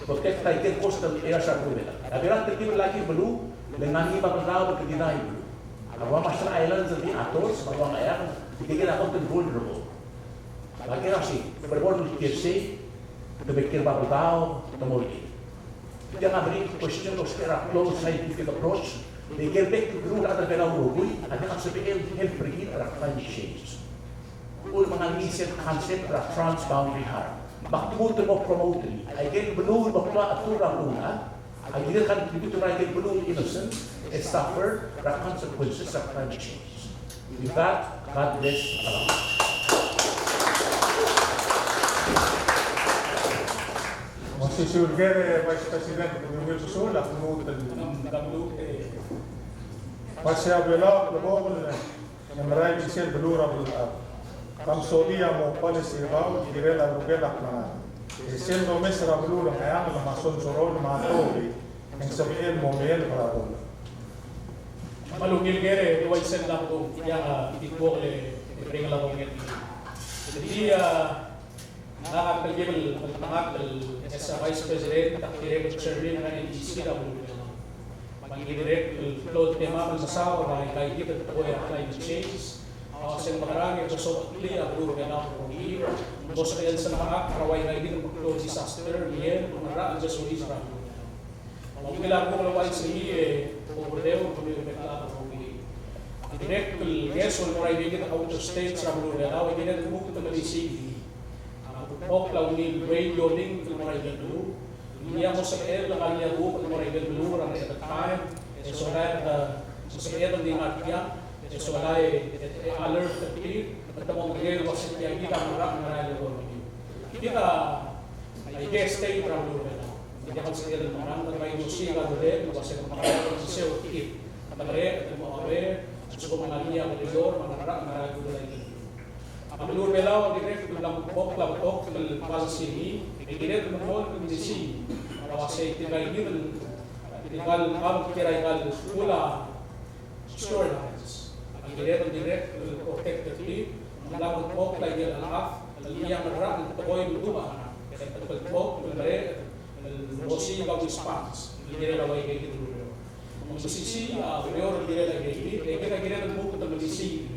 Protect a ikel coastal areas er a beluu er a Belau. A Belau a telkib el laki el beluu, le ng ngar er ngii a Babeldaob me kid a beluu. A rua me a Marshall Islands el di atolls, me a rua me a Ngcheangel, e tirke a kot el vulnerable. Me a ker a sei, me a bo el kiei er sei, te me kiei er a Babeldaob, te mo er ngii. Tia a bring question el ousbech er a close scientific approach, le ikel bek el beluu er a rechad er a Belau el rokui a diak a sebechel el help er kid er a climate change. Uchul me ng ngar er ngii sel concept er a transboundary harm. Me ak lmuut el mo promote er ngii. A ikel beluu el mo klou a chetur er a beluulechad a kirel el contribute er a ikel beluu el innocent e suffer er a consequences of climate change. With that, God bless Palau. Osisiu el ker, e, Vice President, kede ungil susul, ak lmuut el. Me se a Belau a klebokel e merael a chisel beluu er a beluulechad. Kam sodia mo policy er kau el kirel a lukel a klengar. E sel domes er a beluu er a Ngcheangel, me a Sonsorol, me a Tokubei, e ng sebechel mo meeleb er a dollar. Me a ungil ker, e ua isei el kmo, tia a di kuk le, e bring el obengkel. Tia, ngak a telkib el, ngak el, as a Vice President, ak dirrek el chairman er a N E C er a beluu er a Belau. Me ng dirrek el klou el temam el mesaod a ua ika kid el tekoi er a climate change. A sel mekerang e bo sobecheklii a beluu er a Belau el rokir, bo sebechel sel mechakl er a ua ika kid el meklou el disaster, me ng ngar er a chelsel a beluu er a Belau. Me a ungil a kuk le uaisei e, bo kudmeklii a beluu er a Belau el rokir. Dirrek el ngeso el mo er a ika kid el outer states er a beluu er a Belau, e kede lmuut el melisiich. A kuk mo klou a ungil radio link el mo er a ikel beluu. Ng mo sebechel el ngar er ngii a kuk el mo er a ikel beluu er a Belau, e E sola e, e, sebeched el di ngar tiang, e sola e, e, e alert er tir, me te mo medengei el uasei tia kid a ngerang, ngerang el economy. Kid a, aike el state er a beluu er a Belau. Me ng diak el sebeched el ngerang, me ng bai di osiik a delal, el uasei ng ngerang el sel tir. Me ng, e, te mo aware, a lsekum ng ngar ngii a beluu er a Belau, me ng ngerang, ngerang el beluu er a Belau. A beluu er a Belau a dirrek el mla mo kuk, mla mo kuk el policy er ngii, e kired el mo melisiich el uasei tirka el, tirka el, tirka el, kuk a shorelines. A kired el dirrek el protect er tir, me ng mla mo kuk a ikel chelechang, el ngii a ngerang el tekoi el medung a ngerang. E te kuk el merek el osiik a response el kirel a uaika el ureor. Me ng mesisiich a ureor el kirel a uaika el, e kid a kired el mo kuk el melisiich.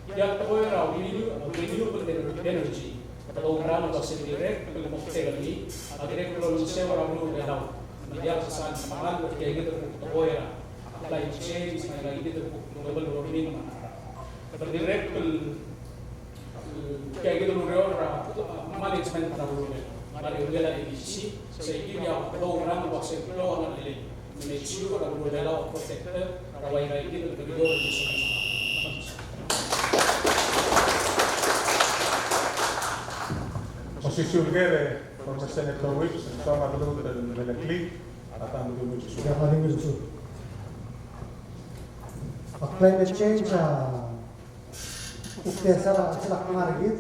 Tia el tekoi er a renew-, renewable ener-, energy. Kede oumerang el uasei dirrek el mo kuk el ngii, a dirrek el olengeseu er a beluu er a Belau. Me ng diak el sal mekall er tia kid el tekoi er a climate change, me aika kid el global warming. Me ng dirrek el, tia kid el ureor er a, a, management er a beluu er a Belau. Me a ungil a A D C, sei kid a kede oumerang el uasei klou a ngerang el Make sure a beluu er a Belau a protected, er a uaika el kid el ureor. Osisiu el ker, former Senator Whipps, soam a beluu el Melekeok, a ta el beluu el Melekeok. A climate change, a Kuk tia sel, sel kngar er kid,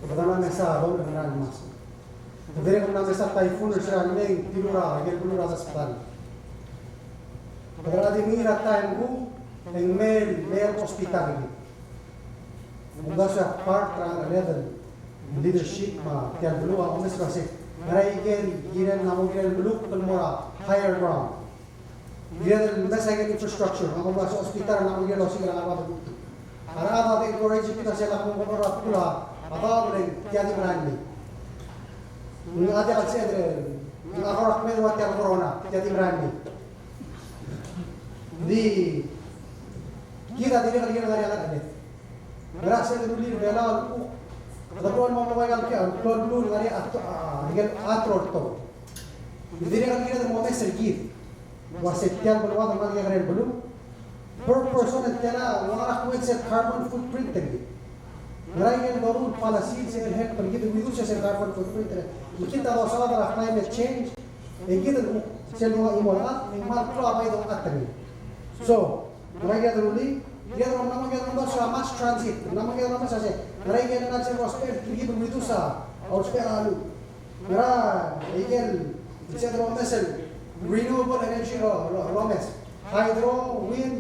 kede mla mesa a domes er a ngii el masech. Kede dirrek el mla mesa a typhoon er sel mei, dilu er a ikel beluu er a Desbedall. Kede mla di mei er a taem kuk, e ng mei el, mei el hospital er kid. Ng mla se a part er a leader, leadership me a tia el beluu a omes er a se. Ngera ikel kirel, ng mo kirel el beluu el mo er a higher ground. Kired el mesa ikel infrastructure, ng mo mesa hospital, ng mo ikel osiik er a ngar er a bab el kuk. A rechad a di encourage er kid el uasei lak mo er a bkul a daob el tia di merael mei. Ng diak el sebeched el, ng kora kmeed el ua tia el corona, tia di merael mei. Di, kid a dirrek el kirel ngar er ngii a ngercheled. Ngera sel rullii er a Belau el kuk, kede blo el mo melekoi a ikel, klou el beluu el ngar er ngii a, a, ikel a trorto. Ng dirrek el kired el mo omes er kid el uasei tia el beluad a kmal kekerei el beluu. Per person el tela, ng ngar er ngii a kmo sel carbon footprint er ngii. Ngera ikel doruul el policy sel help er kid el reduce sel carbon footprint er ngii. Kid a dosaod er a climate change, e kid el kuk sel mo, mo er a, e ng kmal klou a bai dongat er ngii. So, ngera ikel doruul, ikel doruul, ng mo ikel doruul er a mass transit, ng mo ikel doruul er a se, ngera ikel doruul sel reduce, kid el reduce a, a usbechel a Ngera, ikel, sel domes el renewable energy el, el, el omes. Hydro, wind,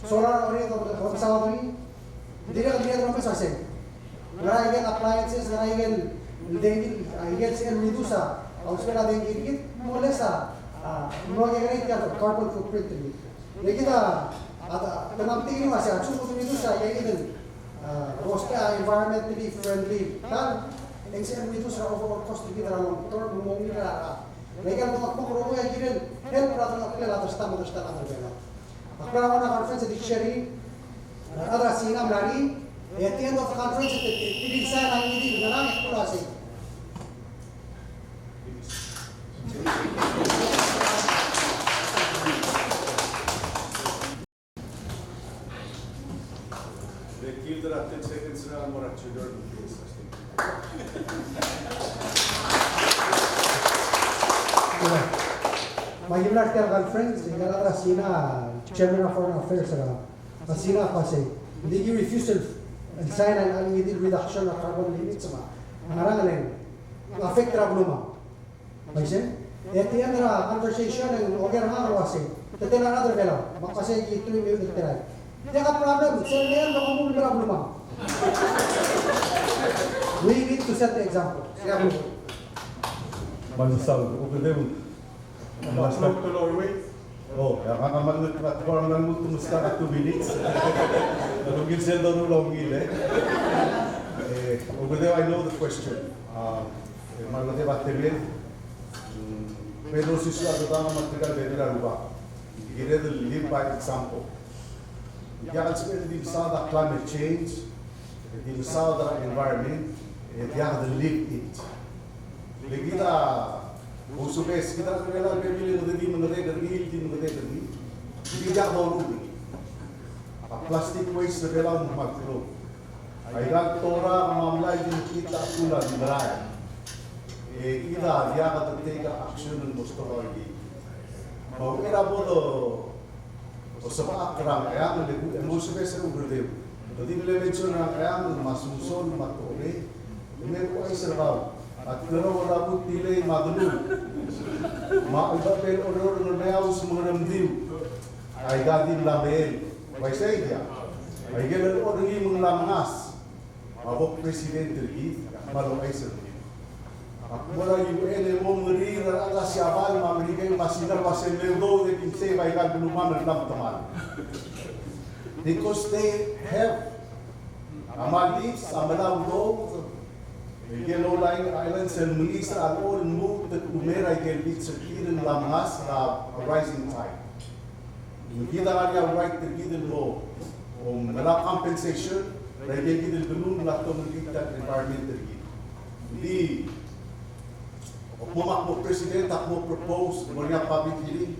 solar, or el, el, el, el, dirrek el, el domes a sei. Ngera ikel appliances, ngera ikel, el dengki, a, ikel sel reduce a, a usbechel a dengki er kid, mo less a, a, mo kekerei tia el carbon footprint er kid. Le kid a, a, a, te mla metik el uasei, a lsekum kede reduce a, ikel, a, ousbech a environmentally friendly tal, e ng sebeched el reduce er a overall cost er kid er a long term, me ng mo ungil er a, a, le kid a kmo, kmo rokui a kirel help er a delongeklel a dersta me a dersta el chad er Belau. Ak mla er a one conference e di chair er ngii, a, a rechad er a Sina a mla er ngii, e at the end of the conference, e te, te, te di sign a ngii di, ngerang e kuk uasei. They give the ten seconds er a mo er a children, please. Me aki mla er tia el conference, e ngak a Sina, chairman of foreign affairs er a, a Sina a uasei, ng di ki refuse el sign a ngii di el reduction er a carbon limits me a ngerang e ng affect er a belumang. Uaisei, e at the end er a conversation e ng oker er ngak el uasei, te tela er a rechad er Belau, me ak uasei ki three me te tela. Diak a problem, sel level e ng mo er a belumang. We need to set the example. Sei a belumang. Maiusau, okay, David. Last time. O, e a ngak a mle, a, a, a, a, a, two minutes. Ng ungil sel doruul el ungil, e. E, okay, I know the question. A, e, me a lak a temel, mm, me a osisiu a dodang me a tirka el bebil a Rubak. Kired el lead by example. Ng diak el sebeched el di mesaod a climate change, e di mesaod a environment, e diak de live it. Le kid a, ousbech, kid a, kid a bebil el di mengedecheduch, di mengedecheduch. Di diak doruul. A plastic waste er a Belau a kmal klou. Aika el torang me a mlai a di mekngit a kul a di merael. E kid a diak de take a action el mo stoa er ngii. Me a uchei er a bo do sebechek er a Ngcheangel, e mo sebechek er a Ngcheangel. Te di le mention er a Ngcheangel, me a Suson, me a Tobei. E me ko uaisei er kau. A kerreu er a butilei me a delul. Me a chelebacheb el orreor er a Ngermeaus me a Ngeremdiu. Aika di mla mei. Uaisei diak. Aike el orreor er ngii me ng mla mengas. A bo president er kid, me a lo uaisei er ngii. Ak mo er a U N e mo merir a rechad er a Siabal me a Merikel me a Sinar me a Sendel, though they can say bai kal belumam el blam temal. Because they have a Maldives, a Malau, though, aike el low-lying islands el meliis a rechad el lmuut el umer aike el beach er tir el mla mengas er a rising tide. Ng kid a ngar er ngii a right er kid el mo, o, melai a compensation er aike kid el beluu el mla tong er kid el environment er kid. Ng di, ak mo, ak mo president, ak mo propose, mo er ngii a public hearing.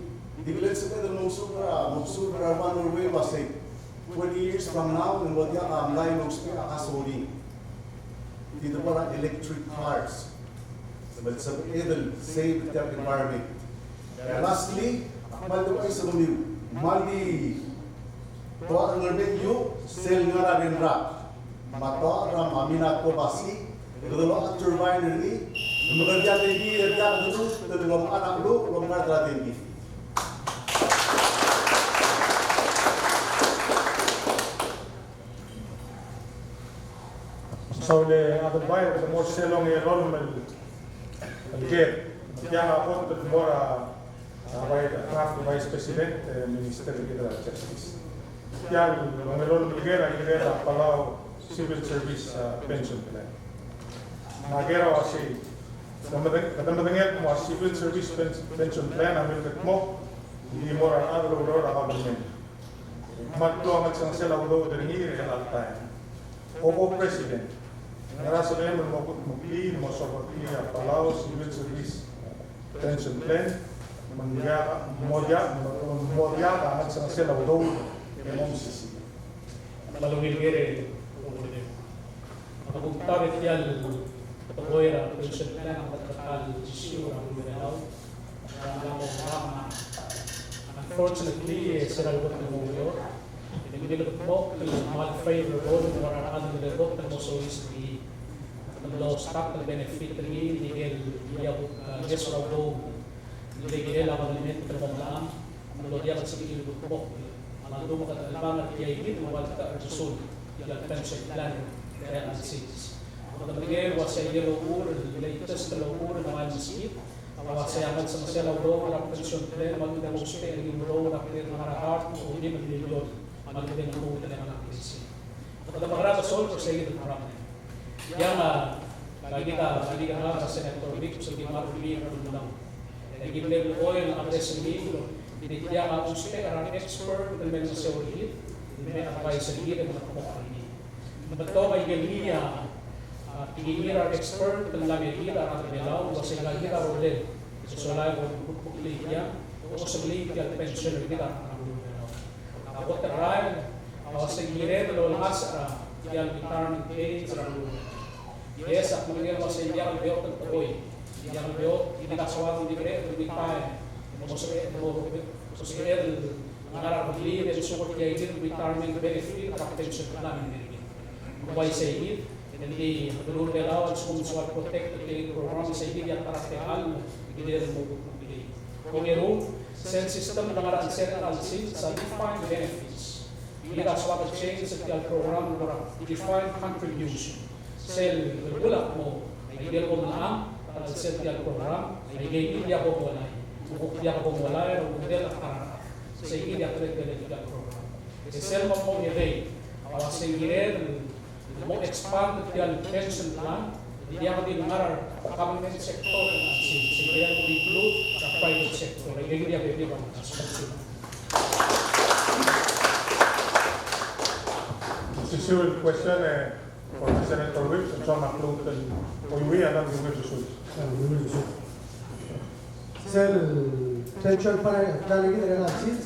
Di le sebeched el mo mesuub er a, mo mesuub er a One Norway el uasei twenty years from now, e ng mo diak a mlai el ousbech a gasoline. Di debo er a electric cars. Me sebeched el save tia el environment. E lastly, ak kmal di uaisei er kemiu, kmal di tua er a Ngeremlengui sel ngar er a Renrak. Me a tua er a Manitoba Sea, e kede locha turbine er ngii, me kede diak di, diak di, diak di, diak di, diak di, diak di, diak di, diak di, diak di, diak di, diak di, diak di, Saul, a Adelbai, kede mo er sel ongelolem el ker. Tiang a kot el mo er a, a, bai, a, Vice President, e, Minister er a Justice. Tiang a ongelolem el ker a kirel a Palau Civil Service, a, Pension Plan. Me a ker a uasei, kede medeng-, kede medengei el kmo a Civil Service Pen-, Pension Plan a milkedmokl, di mo er a rechad el oureor er a government. Me a klou a ngelsengesel a udoud er ngii er chelecha el taem. Ko bo President, ngera sebechem el mo kudmeklii, mo sobeklii a Palau Civil Service Pension Plan, me ng diak, mo diak, mo diak a ngelsengesel a udoud e mo mesisiich. Me a ungil ker e, Ak kuk ta er tia el tekoi er a pension plan a meketeketang el issue er a beluu er a Belau. Unfortunately, e se er a lebo el mo oureor, e ng milkedmokl el kmal favor el mo er a rechad el lebo el mo soiseb er ngii. Ng mlo start el benefit er ngii, ng di el, a, ngeso er a udoud. Ng di el a kabelment el mo mlechang, ng mlo diak el sebechir el kutmokl. Me a ldu me kede chelebangel er tia el kid el ua el ta er a Belau, tia el pension plan er a United States. Me kede medengei el ua se el ochur, el latest el ochur el ngar er a meskid, a ua se a ngelsengesel a udoud er a pension plan, me a ldu el mo ousbech er ngii el udoud er a ngar er a heart, me a ungil el million, me a ldu el mo udoud er a pension. Kede mekerang e solve er se el problem. Tiang a, a kid a, a kid a Senator Vic, se kid a mle er a Belau. E kid a mle er a Belau, e ng address er ngii, e tiang a ousbech er a expert el me ngeso er kid, el me advise er kid, el me kutmokl er ngii. Me te bai ngii a, a, tirke el expert el mla er kid er a Belau, el ua se kid a rolel. Sola e bo kuk, kuk, kuk, tiang, osebechiu tia el pension er kid er a Belau. A kot el rael, a ua se ng kired el olengasech er tia el retirement age er a beluu. Yes, ak medengei el ua se ng diak el beot el tekoi. Diak el beot, e kid a soad el di mereched el retire. Mo sebeched, mo sebeched el ngar er a rebebil e lsekum e ng tia el retirement benefit er a pension plan er kid. Ng uaisei kid, e ng di a beluu er a Belau a lsekum ng soal protect er tia el program, sei kid a ta er a techall, e kid el mo Ongeru, sel system el ngar er a chelsel a chelsel a defined benefits. Kid a soak el change er tia el program el mo er a defined contribution. Sel belkul a kmo, aike el bo mlechang er a chelsel tia el program, aike el diak bo molai. Kuk diak bo molai er a ultutelel a ta er a rechad. Sei kid a teletelel tia el program. E sel mo mo ngedei, a ua se ng kired el mo expand tia el pension plan, e diak di ngar er a government sector, se, se ng kired el di include er a private sector. E ng diak di ngar er a. Osisiu el question, e, for Senator Whipps, e ng soam a klou el, o, ui, a dang di Whipps. Sel pension plan er kid er a United States,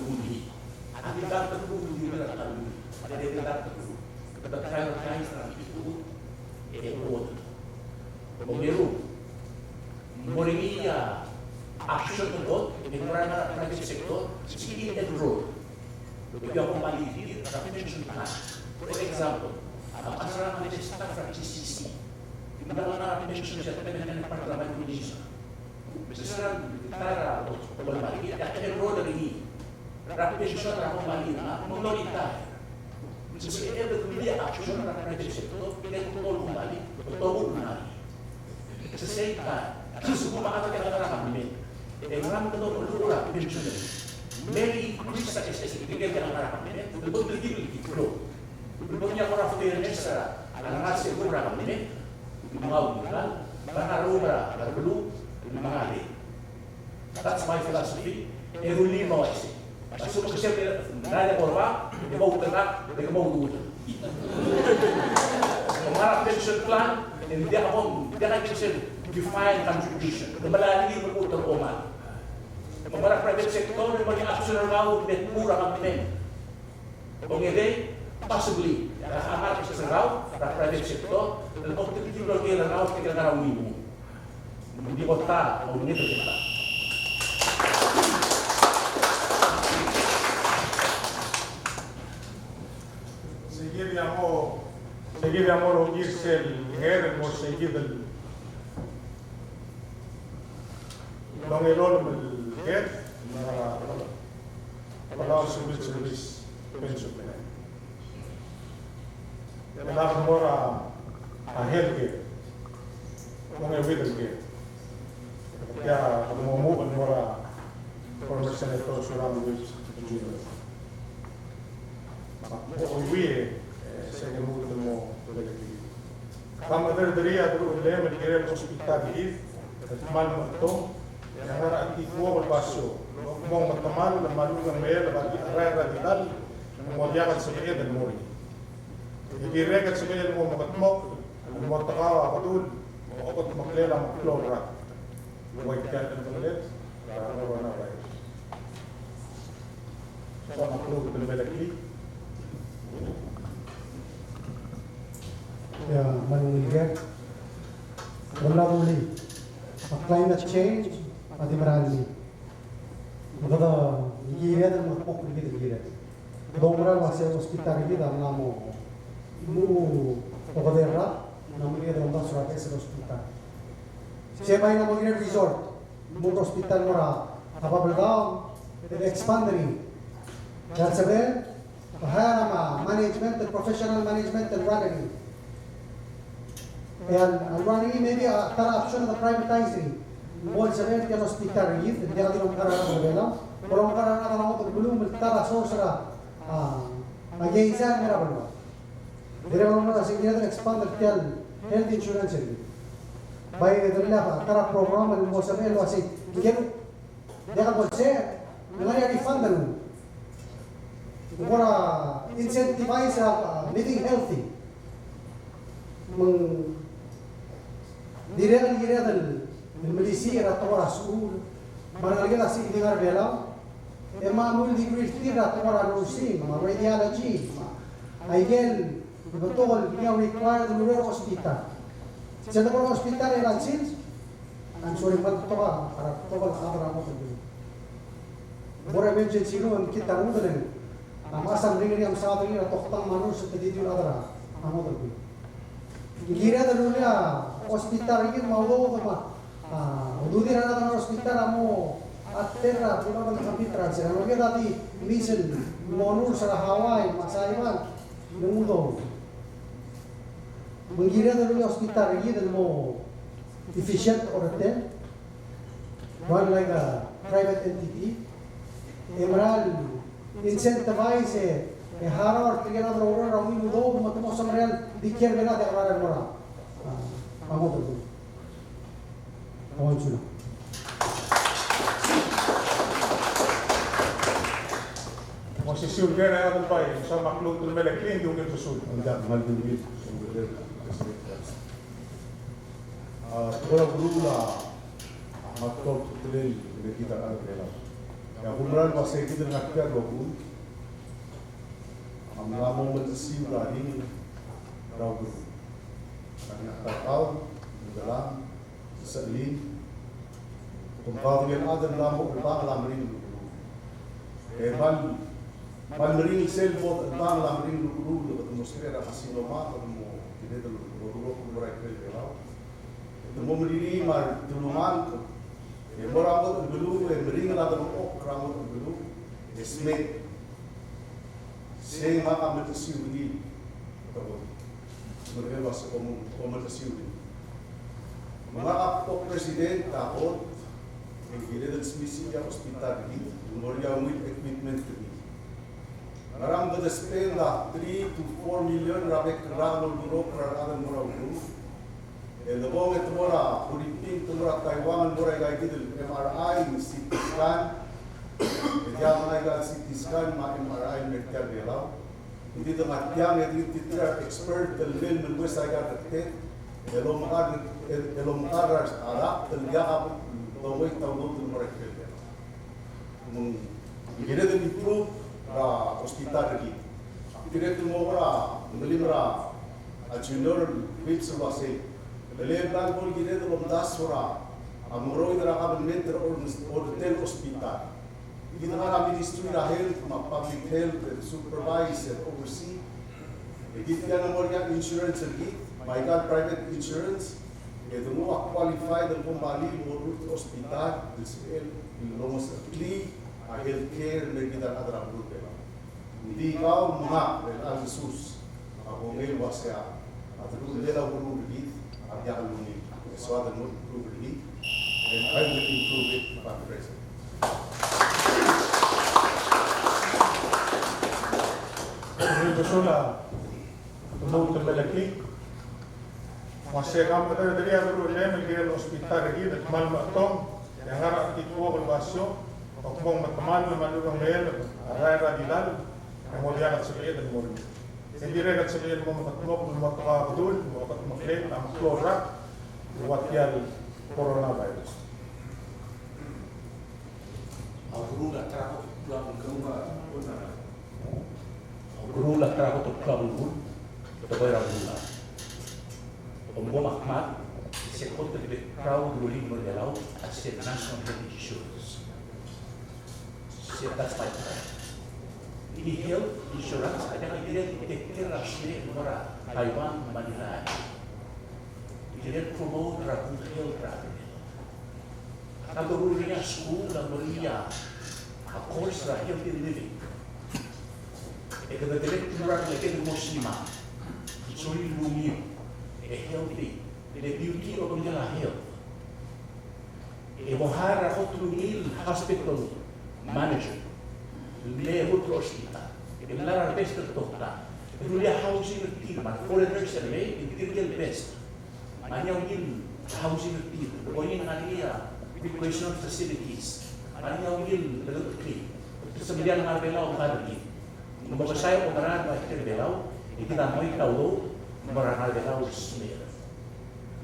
rokui. A deduct er a rokui, a deduct er a rokui. The prioritize er a rokui. E oker. Ongeru, Mo er ngii a option el kot, e ng mera el ngar er a private sector, se el enroll. E di a kombalii er a pension plan. For example, a mechas er a mle staff er a G C C. Ng mla er a pension er a Micronesia. Me se er a ta er a kombalii, e a enroll er ngii er a pension er a kombalii, me ng mlo retire. Se el di a option er a private sector, e a kombalii, e a kombalii. At the same time, se el kuk a ta er a government, e ng mla mo meruul a pension. Me a increase er a S S T, e ng mla er a government, e ng di el di grow. Ng di a kora fairness er a, a ngar er a government, me a ungil, me a ngar er a beluu, me a ngar er a That's my philosophy. E rullii el mo uaisei. A lsekum ke sel ngar er a korba, e mo outekangel, e ke mo outekangel. Ng ngar er a pension plan, e ng diak bo, diak a sel defined contribution. Ke melai a rengrir el mo outekangel. Ng ngar er a private sector, e ng mo er ngii a option er kau el mo er a government. Ongedei, possibly, a ngar er a private sector, el mo outekangel er kau, el mo outekangel er kau. Ng di kota, ongedei kota. Seikid a mo, seikid a mo er ngii sel nger, mo seikid el ongelolem el nger, me a Palau Civil Service Pension Plan. E ng mo er a health care. Ongeuid el care. Tia a mo mo el mo er a former Senator Surangel Whipps Junior. Me a ongeuid, e, se ke mo mo Ka mederderii a deruchellem el kirel a hospital er kid el kmal mekedong, e a ngar er a chetiuob el basio, mo metemall me a lechub e ng mei el bai di cherai er a didall, e mo diak el sebeched el mo er ngii. E dirrek el sebechel el mo mekedmokl, el mo tekau a bedul, me a okedmeklel a meklou el rak. Ua tia el envelope er a coronavirus. Soam a klou el melekoi. Ia, me ng ungil ker. Ng mla rullii a climate change a di merael. Me kede kired el mo kuk el kired. Kede oumera el uasei a hospital er kid a mla mo, mo okedei el rak, me ng mle kede omdasu er a beches el hospital. Se bai ng mo kirel resort, mo hospital mo er a Babeldaob, el expand er ngii. E a lsebechel, a hire a management, el professional management, el run er ngii. E a, a run er ngii, maybe a ta er a option el privatize er ngii. Mo sebechel tia el hospital er kid, el diak di lomekar a rechad er a Belau, bo lomekar a rechad er a ngodech el beluu, me ta er a source er a, a, a keizai el mei er a beluu. Dirrek el oumera se kired el expand er tia el health insurance er kid. Bai, e, ta er a program el mo sebechel el uasei, kired Diak bo lsebechel, ng ngar er ngii a refund el mo er a incentivize a, a, living healthy. Me ng dirrek el kired el melisiich er a tekoi er a skuul, me a rengalek el ua se ng di ngar er a Belau, e me a mle degree er tir er a tekoi er a nursing, me a radiology, me a ikel Betok el ngii a required el ureor er a hospital. Sel debo er a hospital er a sils, I'm sorry, me a betok a, a betok el chad er a ngodech el beluu. Mo er a emergency room e ng kid a rengud el, a mechas a meringel er ngii a mesaod er ngii er a toktang me a nurse e te di dilu el chad er a ngodech el beluu. Ng kired el rullii a hospital er kid me a udoud me a A, ududir a rechad er a hospital a mo attend er a program er a campus er a sel, a rokui a di miss el mo nurse er a Hawaii me a Saipan, le ng udoud. Me ng kired el rullii a hospital er kid el mo efficient er tir, run like a private entity, e mera el incentivize e, e harau er tirke el chad el oureor er a ungil udoud me te mo semeriar el di kiei er Belau e diak el mo er a, a, a ngodech el beluu. Osisiu el ker a Adelbai, soam a klou el melekoi e ng di ungil besul. Ng diak, ng di ungil. A, tekoi er a beluu a, a, tekoi el melekoi er a Belau. E a kumerang el uasei kid el ngar tia el rokui a mla mo melisiu er a ringel er a beluu. A ringel er a Taiau, Ngidalam, Sechelil, Kom kau a chad el mla mo chelebangel a meringel el ukeruul. E kmal, kmal meringel sel bo dechelebangel a meringel el ukeruul, e kede mo sterei er a carcinoma, kede mo kired el orreked el mo er a ikrel Belau. E te mo meririr me a retelungalek, e mo er a ngodech el beluu, e meringel a delengchokl er a ngodech el beluu, e smek. Sei ngak a mechesiu er ngii. Merkel a se kom, kom mechesiu er ngii. Me ngak a kuk president a kot, e kired el smisichii a hospital er kid, el mo er ngii a ungil equipment er kid. Ngera me kede spend a three to four million er a bek el rak el oldurokl er a rechad el mo er a ukeruul. E lebong e te mo er a Philippines, te mo er a Taiwan, el mo er aika kid el M R I, C T scan. E diak a aika el C T scan me a M R I el mer tia el Belau. Ng di te ngar tiang e di tir a expert el mei el melues aika el rektet el omekar, el omekar a rakt el diak a dongoit a udoud el mo er a ikrel Belau. Me ng kired el improve er a hospital er kid. Kired el mo er a, ng melim er a junior el which el uasei, le bla el bo el kired el omdasu er a mengeroid er a kabelment er a order-, order el hospital. Kid a ngar er a Ministry er a Health me a Public Health el supervise el oversee. E kid a mo er ngii a insurance er kid, me aika el private insurance, e de nguu a qualified el kombalii el mo er a hospital el sebechel el omesecheklii a healthcare el mei er kid a rechad er a beluu er a Belau. Ng di kau me ngak el Aldesus a kongei el uasei a teruich el ukeruul er kid a diak el ungil. E soad el mo improve er ngii, and I will improve it, Madam President. Ungil besul a lmuut el melekoi. Me se kau me te, te diak el rullii el kirel hospital er kid el kmal mechetong, e a ngar er a chelsel a basio, e kmo ng metemall me a lurrengelel a rael er a dilal, e ng mo diak el sebeched el mo er ngii. E dirrek el sebeched el mo mekedmokl el mo tekakl, mo mekedmeklel a meklou el rak el ua tia el coronavirus. A ukeruul a ta er a kot el klou a belkul. A ukeruul a ta er a kot el klou a belkul, te bai er a belkul. Omko me ak mad, se kot el bek el proud el rullii el mo er a Belau a se National Health Insurance. Se, that's my pride. Di health insurance a diak el kirel el take care er a smecher el mo er a Taiwan me a Iran. Kirel el promote er a good health er a beluu. Ak doruul er ngii a skuul el mo er ngii a course er a healthy living. E kede dirrek el mo er a ngeleked el mo simak el sorir el ungil, e healthy, e le beauty er a obengkel a health. E bo hire a kot el ungil hospital manager el mle kot el hospital, e mla er a best el doctor, e rullii a housing er tir, me a foreigners el mei, e tirke el best. Me a ngii a ungil housing er tir, e bo ngii a ngar er ngii a recreational facilities, me a ngii a ungil, e, te semeriar el ngar er a Belau el ngar er ngii. Me ng mekesai a omerar er a ikrel Belau, e kid a mei a udoud el mo er a ngar er a Belau el smecher.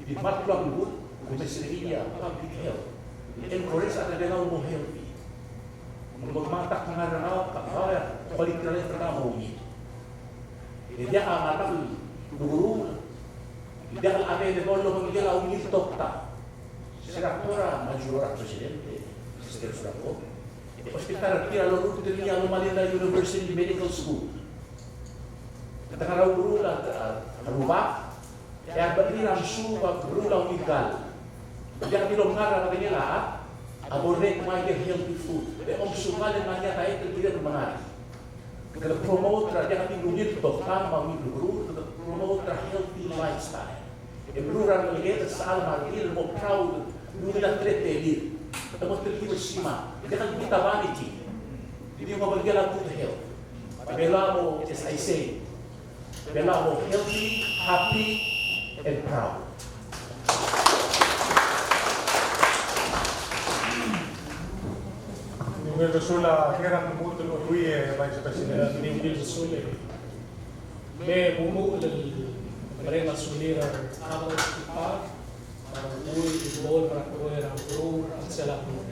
Di kmal klou a belkul, kumes er ngii a public health el encourage a rechad er a Belau el mo healthy. Me ng mo kmal ta el ngar er a Belau, a quality er a life er kau a mo ungil. E diak a ngar er a Belau el ukeruul, e diak a available el obengkel a ungil doctor. Se er a kora me a Juror a president, Mister Franco, e hospital er tir a lorurt er ngii a Loma Linda University Medical School. Te ngar er a ukeruul a, a, a rubak, e a rebechir a mesuub a ukeruul a ungil kall. Diak di lomngar er a bedengel a chad a bo rrek me a ikel healthy food. E omesumang el ngar er ngii a diet el kirel el mengai. Kede promote er a diak di ungil el tokang me a ungil el ukeruul, kede promote er a healthy lifestyle. E meruul er a rengeleked el sechal me a redil el mo proud el ungil a teletelir. E mo telkib el simak. Diak el bita vanity. Di mo obengkel a good health. Belau a mo, as I say, Belau a mo healthy, happy, and proud. Ungil besul a Karen, lmuut el rokui e Vice President. Ungil besul e. Me bo lmuut el mereng a sulir a rechad er a hospital, a rokui el bo el merang er a ukeruul er a chelsel a beluu.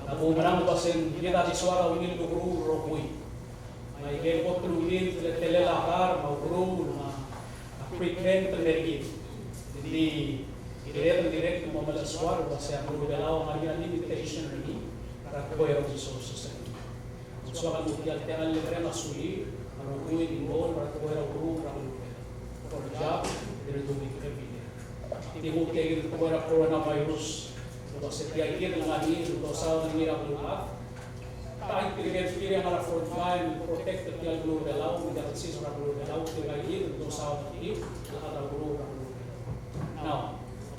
A bo merang el uasei kid a di soad a ungil el ukeruul el rokui. Me a ikel kot el ungil el teletelel a kar me a ukeruul me a treatment el mer kid. Di Kired el dirrek el mo melai a soal el uasei a beluu er a Belau a ngar er ngii a limitation er ngii er a tekoi er a resources er ngii. Ng soak el mo tia el techall el mereng a sulir a rokui el involve er a tekoi er a ureor er a beluu er a Belau. For a job, they're doing every day. Di kuk tia kid el tekoi er a coronavirus el uasei tia kid el ngar er ngii el dosaod er ngii er a beluu er a Belau. Tia kid el tirke el ngar er a front line el protect er tia el beluu er a Belau, me tia el sils er a beluu er a Belau, tirka kid el dosaod er tir el chad er a beluu er a Belau. Now,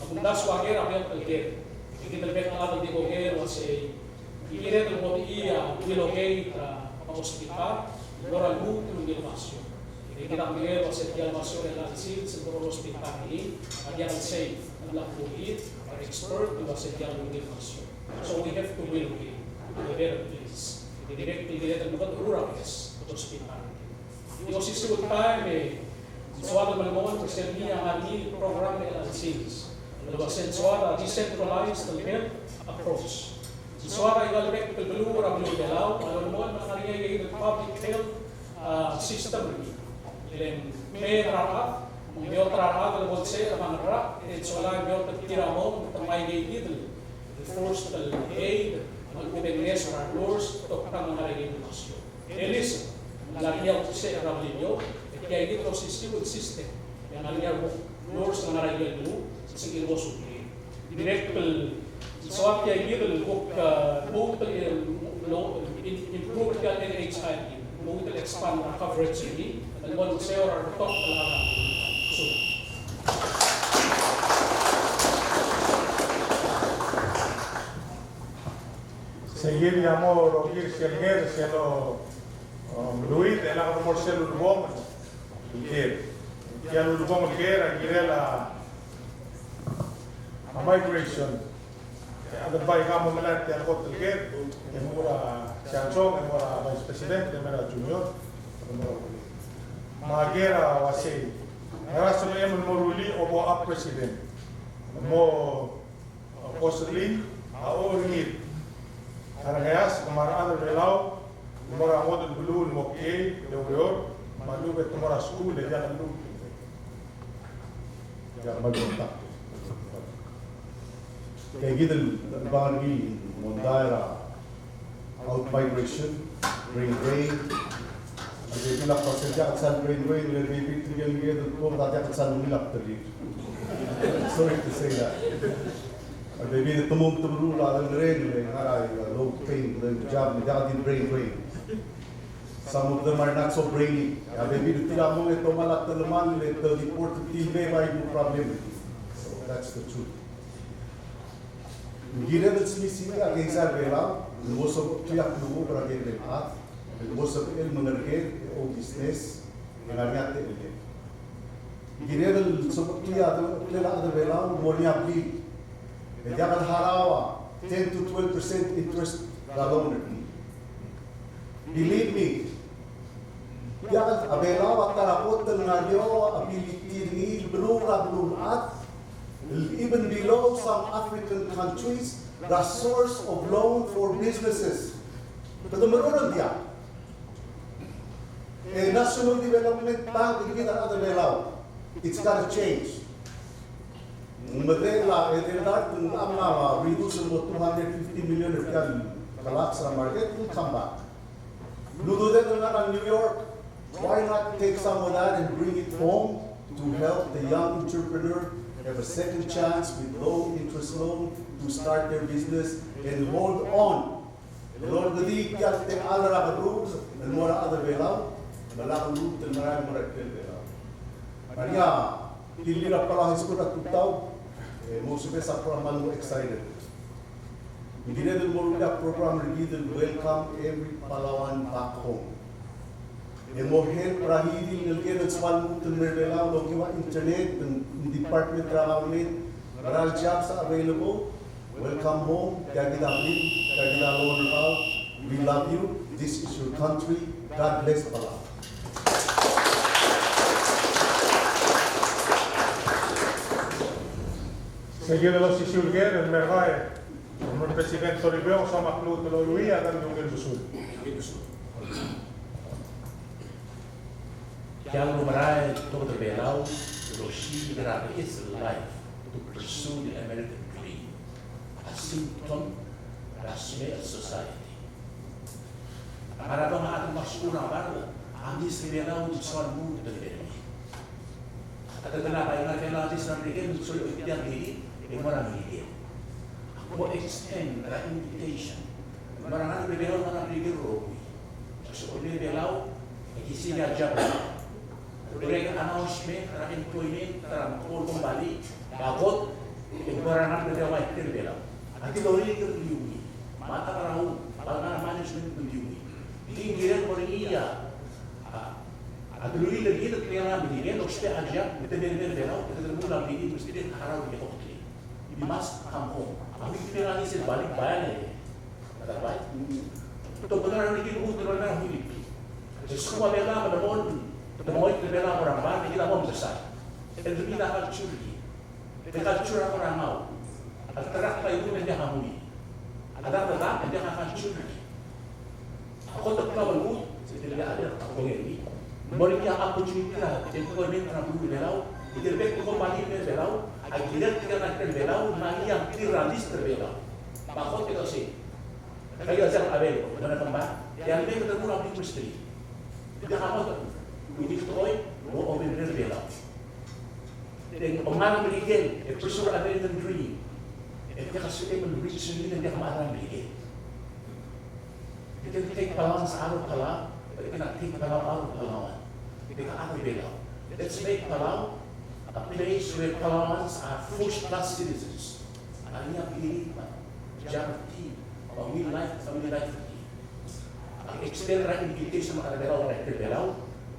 a kumdasu a ker a bek el ker. E kid el bek el chad el di ko ker el uasei, e kired el mo di a relocate er a hospital el mo er a lmuut el ungil basio. E kid a medengei el uasei tia el basio er a elecha el sils el mo er a hospital er ngii a diak el safe el mla kuk er a expert el uasei tia el ungil basio. So we have to relocate to a better place. E dirrek el kired el mo er a best hospital. Di osisiu el taem e ng soad el melemolem er sel ngii a ngar er ngii el program er a elecha el sils el uasei ng soad a decentralized el health approach. Ng soad a ika el bek el beluu er a beluu er a Belau a lolemolem el ngar er ngii a ika el public health, ah, system er ngii. Le ng mei er a rechad, ng beot er a rechad el bo lsecher me a ngerang, e ng sola e ng beot er tir a mong, me te ngmai ika el first aid, me a lechub e ng nurse, a nurse, toktak a ngar er a ika el basio. E list, ng ngar er ngii a uase er a Beliliou, e tia kid el osisiu el system. E ng ngar er ngii a nurse el ngar er a ikel mong, se kid el bo sublime. Dirrek el soak tia kid el kuk, ah, lmuut el, lo, im-, improve tia el N H I, lmuut el expand er a coverage er ngii, el mo olengeseu er a rebetok el chad. Sulang. Sei kid a mo rokir sel nger, sel, um, lluid, e lak de mo er sel ulebongel el ker. Tia el ulebongel el ker a kirel a, a migration. E a de bai ka mo melai tia el kot el ker, e mo er a Siangsong, e mo er a Vice President, e mo er a Junior, e mo er a Uli. Me a ker a uasei, ngera sebechem el mo rullii a bo a President. Mo Possibly, a ongit. A rengeasek me a rechad er a Belau, el mo er a ngodech el beluu el mo kiei, e oureor, me a lechub e te mo er a skuul, e diak el lmuut. Diak el lmuut. Tia kid el, el bang er ngii, mondai er a Outmigration, brain drain. A rebebil a kbasel diak el sal brain drain, le rebebil tirke el ngii el tuobed a diak el sal ungil a bdelir. Sorry to say that. A rebebil e te mo metemeruul a delmereng, le ngar er a low paying job, me diak di brain drain. Some of them are not so brainy. A rebebil tir a mong e te omal a telemall, le te deport er tir el mei e bai mo problem. So that's the truth. Ng kired el smisichii a keizai er a Belau, el mo sebechir a klukuk er a kekerei el chad, el mo sebechel el mengerker e oubusiness, e ngar er ngii a techellel. Ng kired el sebechir a delengcheklel a chad er a Belau, el mo er ngii a blil. E diak el harau a ten to twelve percent interest er a loan er ngii. Believe me, diak a Belau a ta er a kot el ngar er eou a ability er ngii el beluu er a beluulechad, el even below some African countries, the source of loan for businesses. Kede meruul er tia. E National Development Bank er kid a rechad er a Belau. It's gotta change. Ng medal a, e, e dart ng mla reduce el mo two hundred fifty million er tia el collapse er a market, will come back. Ng ududed el ngar er a New York, why not take some of that and bring it home to help the young entrepreneur have a second chance with low interest loan to start their business and hold on. El orrekedii tia el techall er a kerruul el mo er a chad er a Belau, me lak lmuut el merael el mo er a ikrel Belau. Ngar er ngii a Tilbir a Palau High School er a tutau, e, mousubes a program el mo excited. Ng kired el mo rullii a program er kid el Welcome Every Palauan Back Home. E mo help er a ngii di el ngeleked el soal lmuut el mer Belau el okiu a internet, ng department er a government, ngera el jobs a available, welcome home, tia kid a blim, tia kid a loan er kau, we love you, this is your country, God bless Palau. Sei kid el osisiu el ker, el mer kau e, President Toribiong, soam a klou el oluii a dang ungil besul. Tia el merael el tobed er a Belau, el osiik er a beches el life. to pursue the American dream, a symptom er a smecher er a society. A ngar er a bong a chad el mla er a skuul er a bar, a missing er a Belau, ng soal lmuut el bebil er ngii. A ta el bai ngar er a Belau a missing er a Merikel, ng soal oitii a Merikel, e mo er a Merikel. Ak mo extend er a invitation el mo er a ngar er a Belau, ngar er a Merikel el rokui. Ak soal er a Belau, e kisiich a job. Dirrek el announcement er a employment er a mekngit el kombalii, a kot, e ng mo er a ngar er a Belau, a ikrel Belau. A di doring el liuii, me a ta er a, me a ta er a management el liuii. Di ng kirel el mo er ngii a, a, a duluid el kid el klengar er a Merikel, el ousbech a job, me te mei er a Belau, e te dmu er a Merikel, me te harau el kid el oktli. You must come home. A mei te mei er a ngisel balik, bai le Te bai. Te bo er a Merikel, te bo er a Merikel. Te sel kuk a Belau, te bo, te bo er a Belau, mo er a bar, e kid a mo mesa. El remind a culture er kid. El culture er a Ngau. A ta er a bai ungil e ng diak a mui. A ta er a bai ungil e ng diak a culture er kid. A kot el klou el lmuut, e te diak a diak a kongei. Mo er ngii a opportunity er a employment er a beluu er a Belau. E te bek el kombalii er a Belau, a kirel tirka el ngar er a Belau, me a ngii a tir er a list er a Belau. Me a kot el uasei. Kede sel a Belau, me ng kemam, e a leme kede mo er a big mystery. Kede kamo, kede tekoi, mo obengterir a Belau. Te ng omngar er a Merikel, e pursue er a American dream. E diak a sebechem el reach er ngii, e diak a mad er a Merikel. You can take Palauans out of Palau, but you cannot take Palau out of Palauan. Take out of Belau. Let's make Palau a place where Palauans are first class citizens. A ngii a believe, guarantee, a family life, family life. Ak extend er a invitation er a Belau, er a Belau.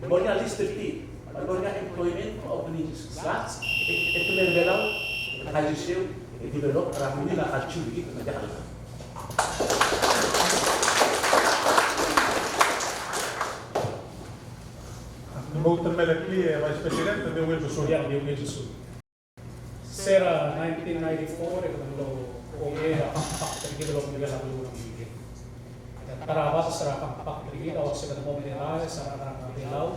Mo er ngii a list er tir, mo er ngii a employment opening slots, e, e te mei er a Belau, e te develop er a ungil a culture er kid, me te Mo er a melekoi, e Vice President, e di ungil besul. Ia, di ungil besul. Se er a nineteen ninety-four, e kede mlo kongei a compact er kid el obengkel a beluu er a Merikel. E a ta er a bades er a compact er kid a uase kede mo medals er a rechad er a Belau,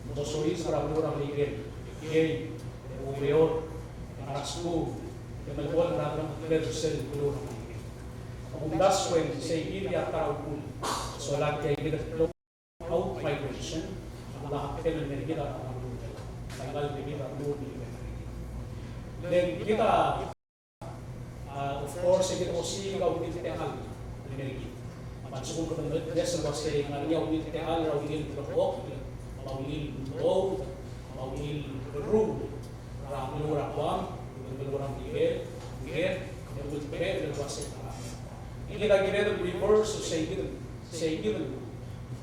mo soiseb er a beluu er a Merikel, e ureor, e ngar er a skuul, e melemolem er a delengcheklel er sel beluu er a Merikel. Me kumdasu e ng sei kid a ta er a uchul, sola tia kid el klou out migration, a mla happening er kid er a beluu er a Belau. Me ng kid a, a, of course, e kid a osiik a ungil techall el mer kid. Me a lsekum kede mes el uasei ng ngar er ngii a ungil techall er a ungil blechoel, me a ungil udoud, me a ungil berrungel er a beluu er a Guam, el beluu er a Merikel, Merikel, el beluu er a Merikel, el uasei. E kid a kired el reverse, sei kid, sei kid el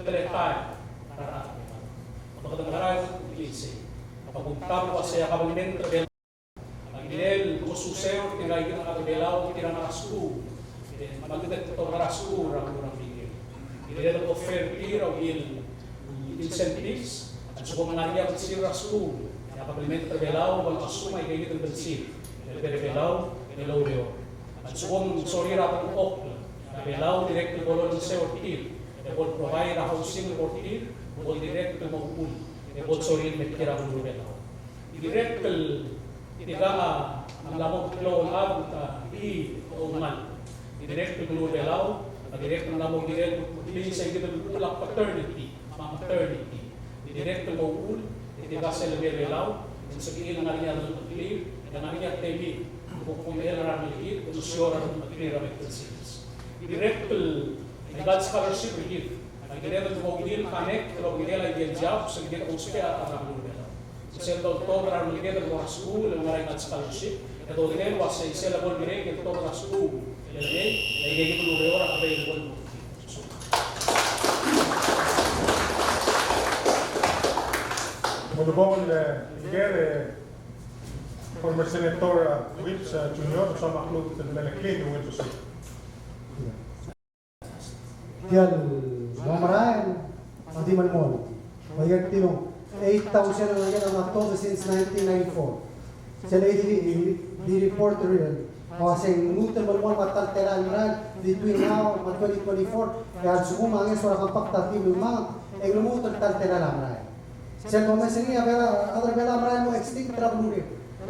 teletael er a rechad er a Belau. Me kede mekera el kuk sei. Me kumtab el uasei a kabelment er a Belau a kirel el ngosuterir tirka el chad er a Belau el kirel a ngar er a skuul, e, me a lechub e te ngar er a skuul er a beluu er a Merikel. Kirel el offer er tir a ungil incentives, a lsekum ng ngar er ngii a belsir er a skuul, e a kabelment er a Belau a bo lasum aike el belsir el bo er a Belau el oureor. A lsekum ng sorir a beluu er a Belau, direct el bo lolengeseu er tir, e bo le provide a housing er tir, bo direct el mo uchul, e bo sorir el me er a beluu er a Belau. Direct el, tirka a mla mo klou el chad a di oungal. Direct el beluu er a Belau, a direct el mla mo kirel el kuk sei kid el uchul a paternity, me a maternity. Direct el mo uchul, e tirka sel lebo er a Belau, e ng sebechir el ngar er ngii a delengcheklir, e ngar er ngii a temir, el kuk kongei er a remelekir, e ng osior a delengcheklir er a bek el sils. Direct el, aika el scholarship er kid, a kired el mo ungil connect, el obengkel aike el jobs, el kid a ousbech a rechad er a beluu er a Belau. Sel doltobed er a remeleked el mo er a skuul el ngar er a aika el scholarship, e doltirakl el uasei sel lebo el merek el tobed er a skuul el mei, e aike el ureor a kebei el bo el mo. Ulebongel, e, former Senator, e, Whipps, e, Junior, soam a kuk lmuut el melekoi, e, Whipps. Tia el merael a di melemolem. Me aike el tirke el eight thousand el ngar er ngii a mla tobed since nineteen ninety-four. Sel di, di, di report er a uasei ng lmuut el melemolem a ta el telael el merael between now and twenty twenty-four, e a lsekum a ngeso er a compact a di melemolem, e ng lmuut el ta el telael a merael. Sel domes er ngii a Belau, a rechad er a Belau a merael el mo extinct er a beluu er a Belau.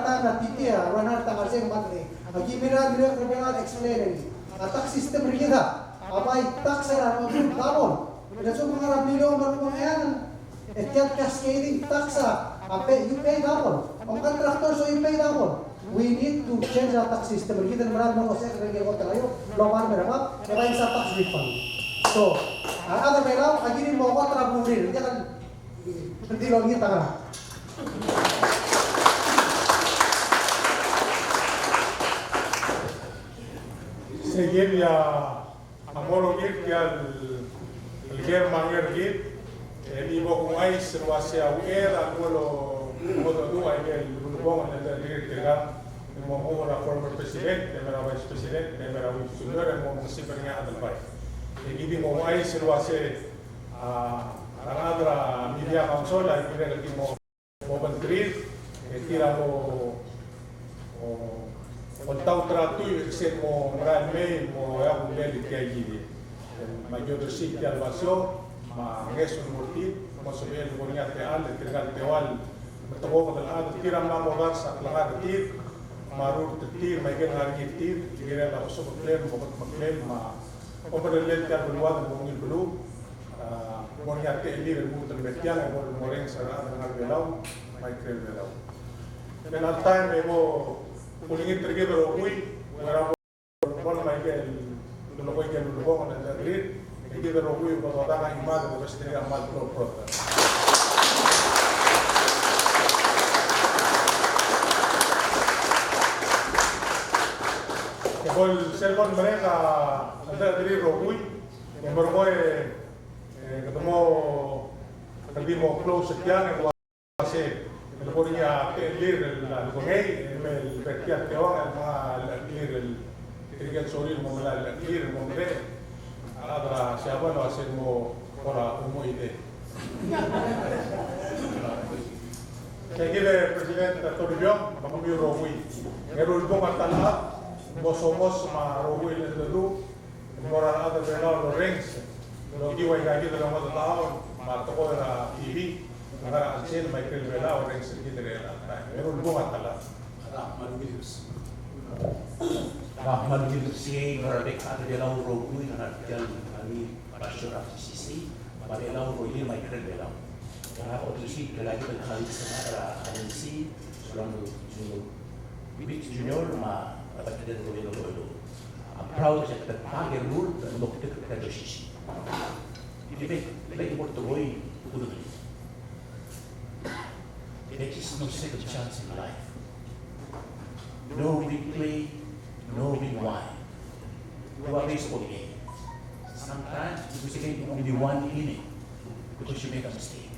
a taem er a T T, a Reinhard Tangasek me a Aki Mira, Mira, Mira, explain er ngii. A tax system er kid a bai tax er a double. E a lsekum ng ngar er a million me a lechub e ng, e tia el cascading tax a, a pay, you pay double. Om contractor, so you pay double. We need to change a tax system. Kid el mera el mo ngosech er ngii el kot er a eou, el oba er a bab, e bai sa tax refund. So, a rechad er a Belau, a kirir el mo kot er a brewery, diak el, di lolengit a ngerang. Sei kid a A mo rokir tia el ker me a nger er kid, e di bo kuchais el uasei a uchei er a bo lo, bo loduch a ikel ulebongel el dirrek er tirka, e mo nguu er a former president, e mei er a vice president, e mei er a Whipps Junior, e mo mesibel er ngii a Adelbai. E ki di mo kuchais el uasei, a, a rechad er a media council, a kirel el di mo mo obengterir, e tir a mo, o, oltaut er a tuil, e sel mo merael mei, mo eakullel tia el kid. Me aki odersii tia el basio, me a ngeso el mo er tir, mo sebechel el bo er ngii a techall, e tirka el teua el, me te ko el chad, tir a mla mo dars a klengar er tir, me a rurt er tir, me a ikel ngar er ngii er tir, tirke el a osobel, mo obengterir, me a omerellel tia el beluad el mo ungil beluu, a, mo er ngii a techellir el lmuut el mei tiang, e mo, mo orrenges er a rechad el ngar er a Belau, me a ikrel Belau. Chelecha el taem e bo kulengit er kid el rokui, er a bo, bo me a ikel, lolekoi ikel ulebongel el dirrek, e kid el rokui bo dodengei a chimad, e bo mesterir a chimad el klou el program. E bo el sel bo lemerek a, a dirrek el rokui, e merekong e, e, kede mo, kede di mo close er tiang, e uase, e le bo er ngii a techellir el lukengei, e mei el ber tia el teuang, el menga el techellir el, tirke el sorir el mo melai el techellir el mo merek a rechad er a Siabal el uase mo kora omoid. Sei kid e President Toribiong, me kemiu el rokui. Ng ulebongel a ta el chad, bo somos me a rokui el cheldecheduch, el mo er a rechad er a Belau el orrenges el okiu aika kid el mengedecheduch, me a tekoi er a T V, el ngar er a chelsel me a ikrel Belau el orrenges er kid er chelecha el taem. Ng ulebongel a ta el chad. Ak kmal ungil, ak kmal ungil el siei el mo er a rebek el chad er a Belau el rokui, el ngar er tia el ngii el basio er a F C C, me a Belau el rokui me a ikrel Belau. Ak odersii tirka el chad el ngar er a F C C, el ngar er a Whipps Junior, me a President Rubén Ochoa. I'm proud that the target rule, the look at the F C C. There is no second chance in life. No replay, no rewind. You are baseball game. Sometimes you can only one inning because you make a mistake.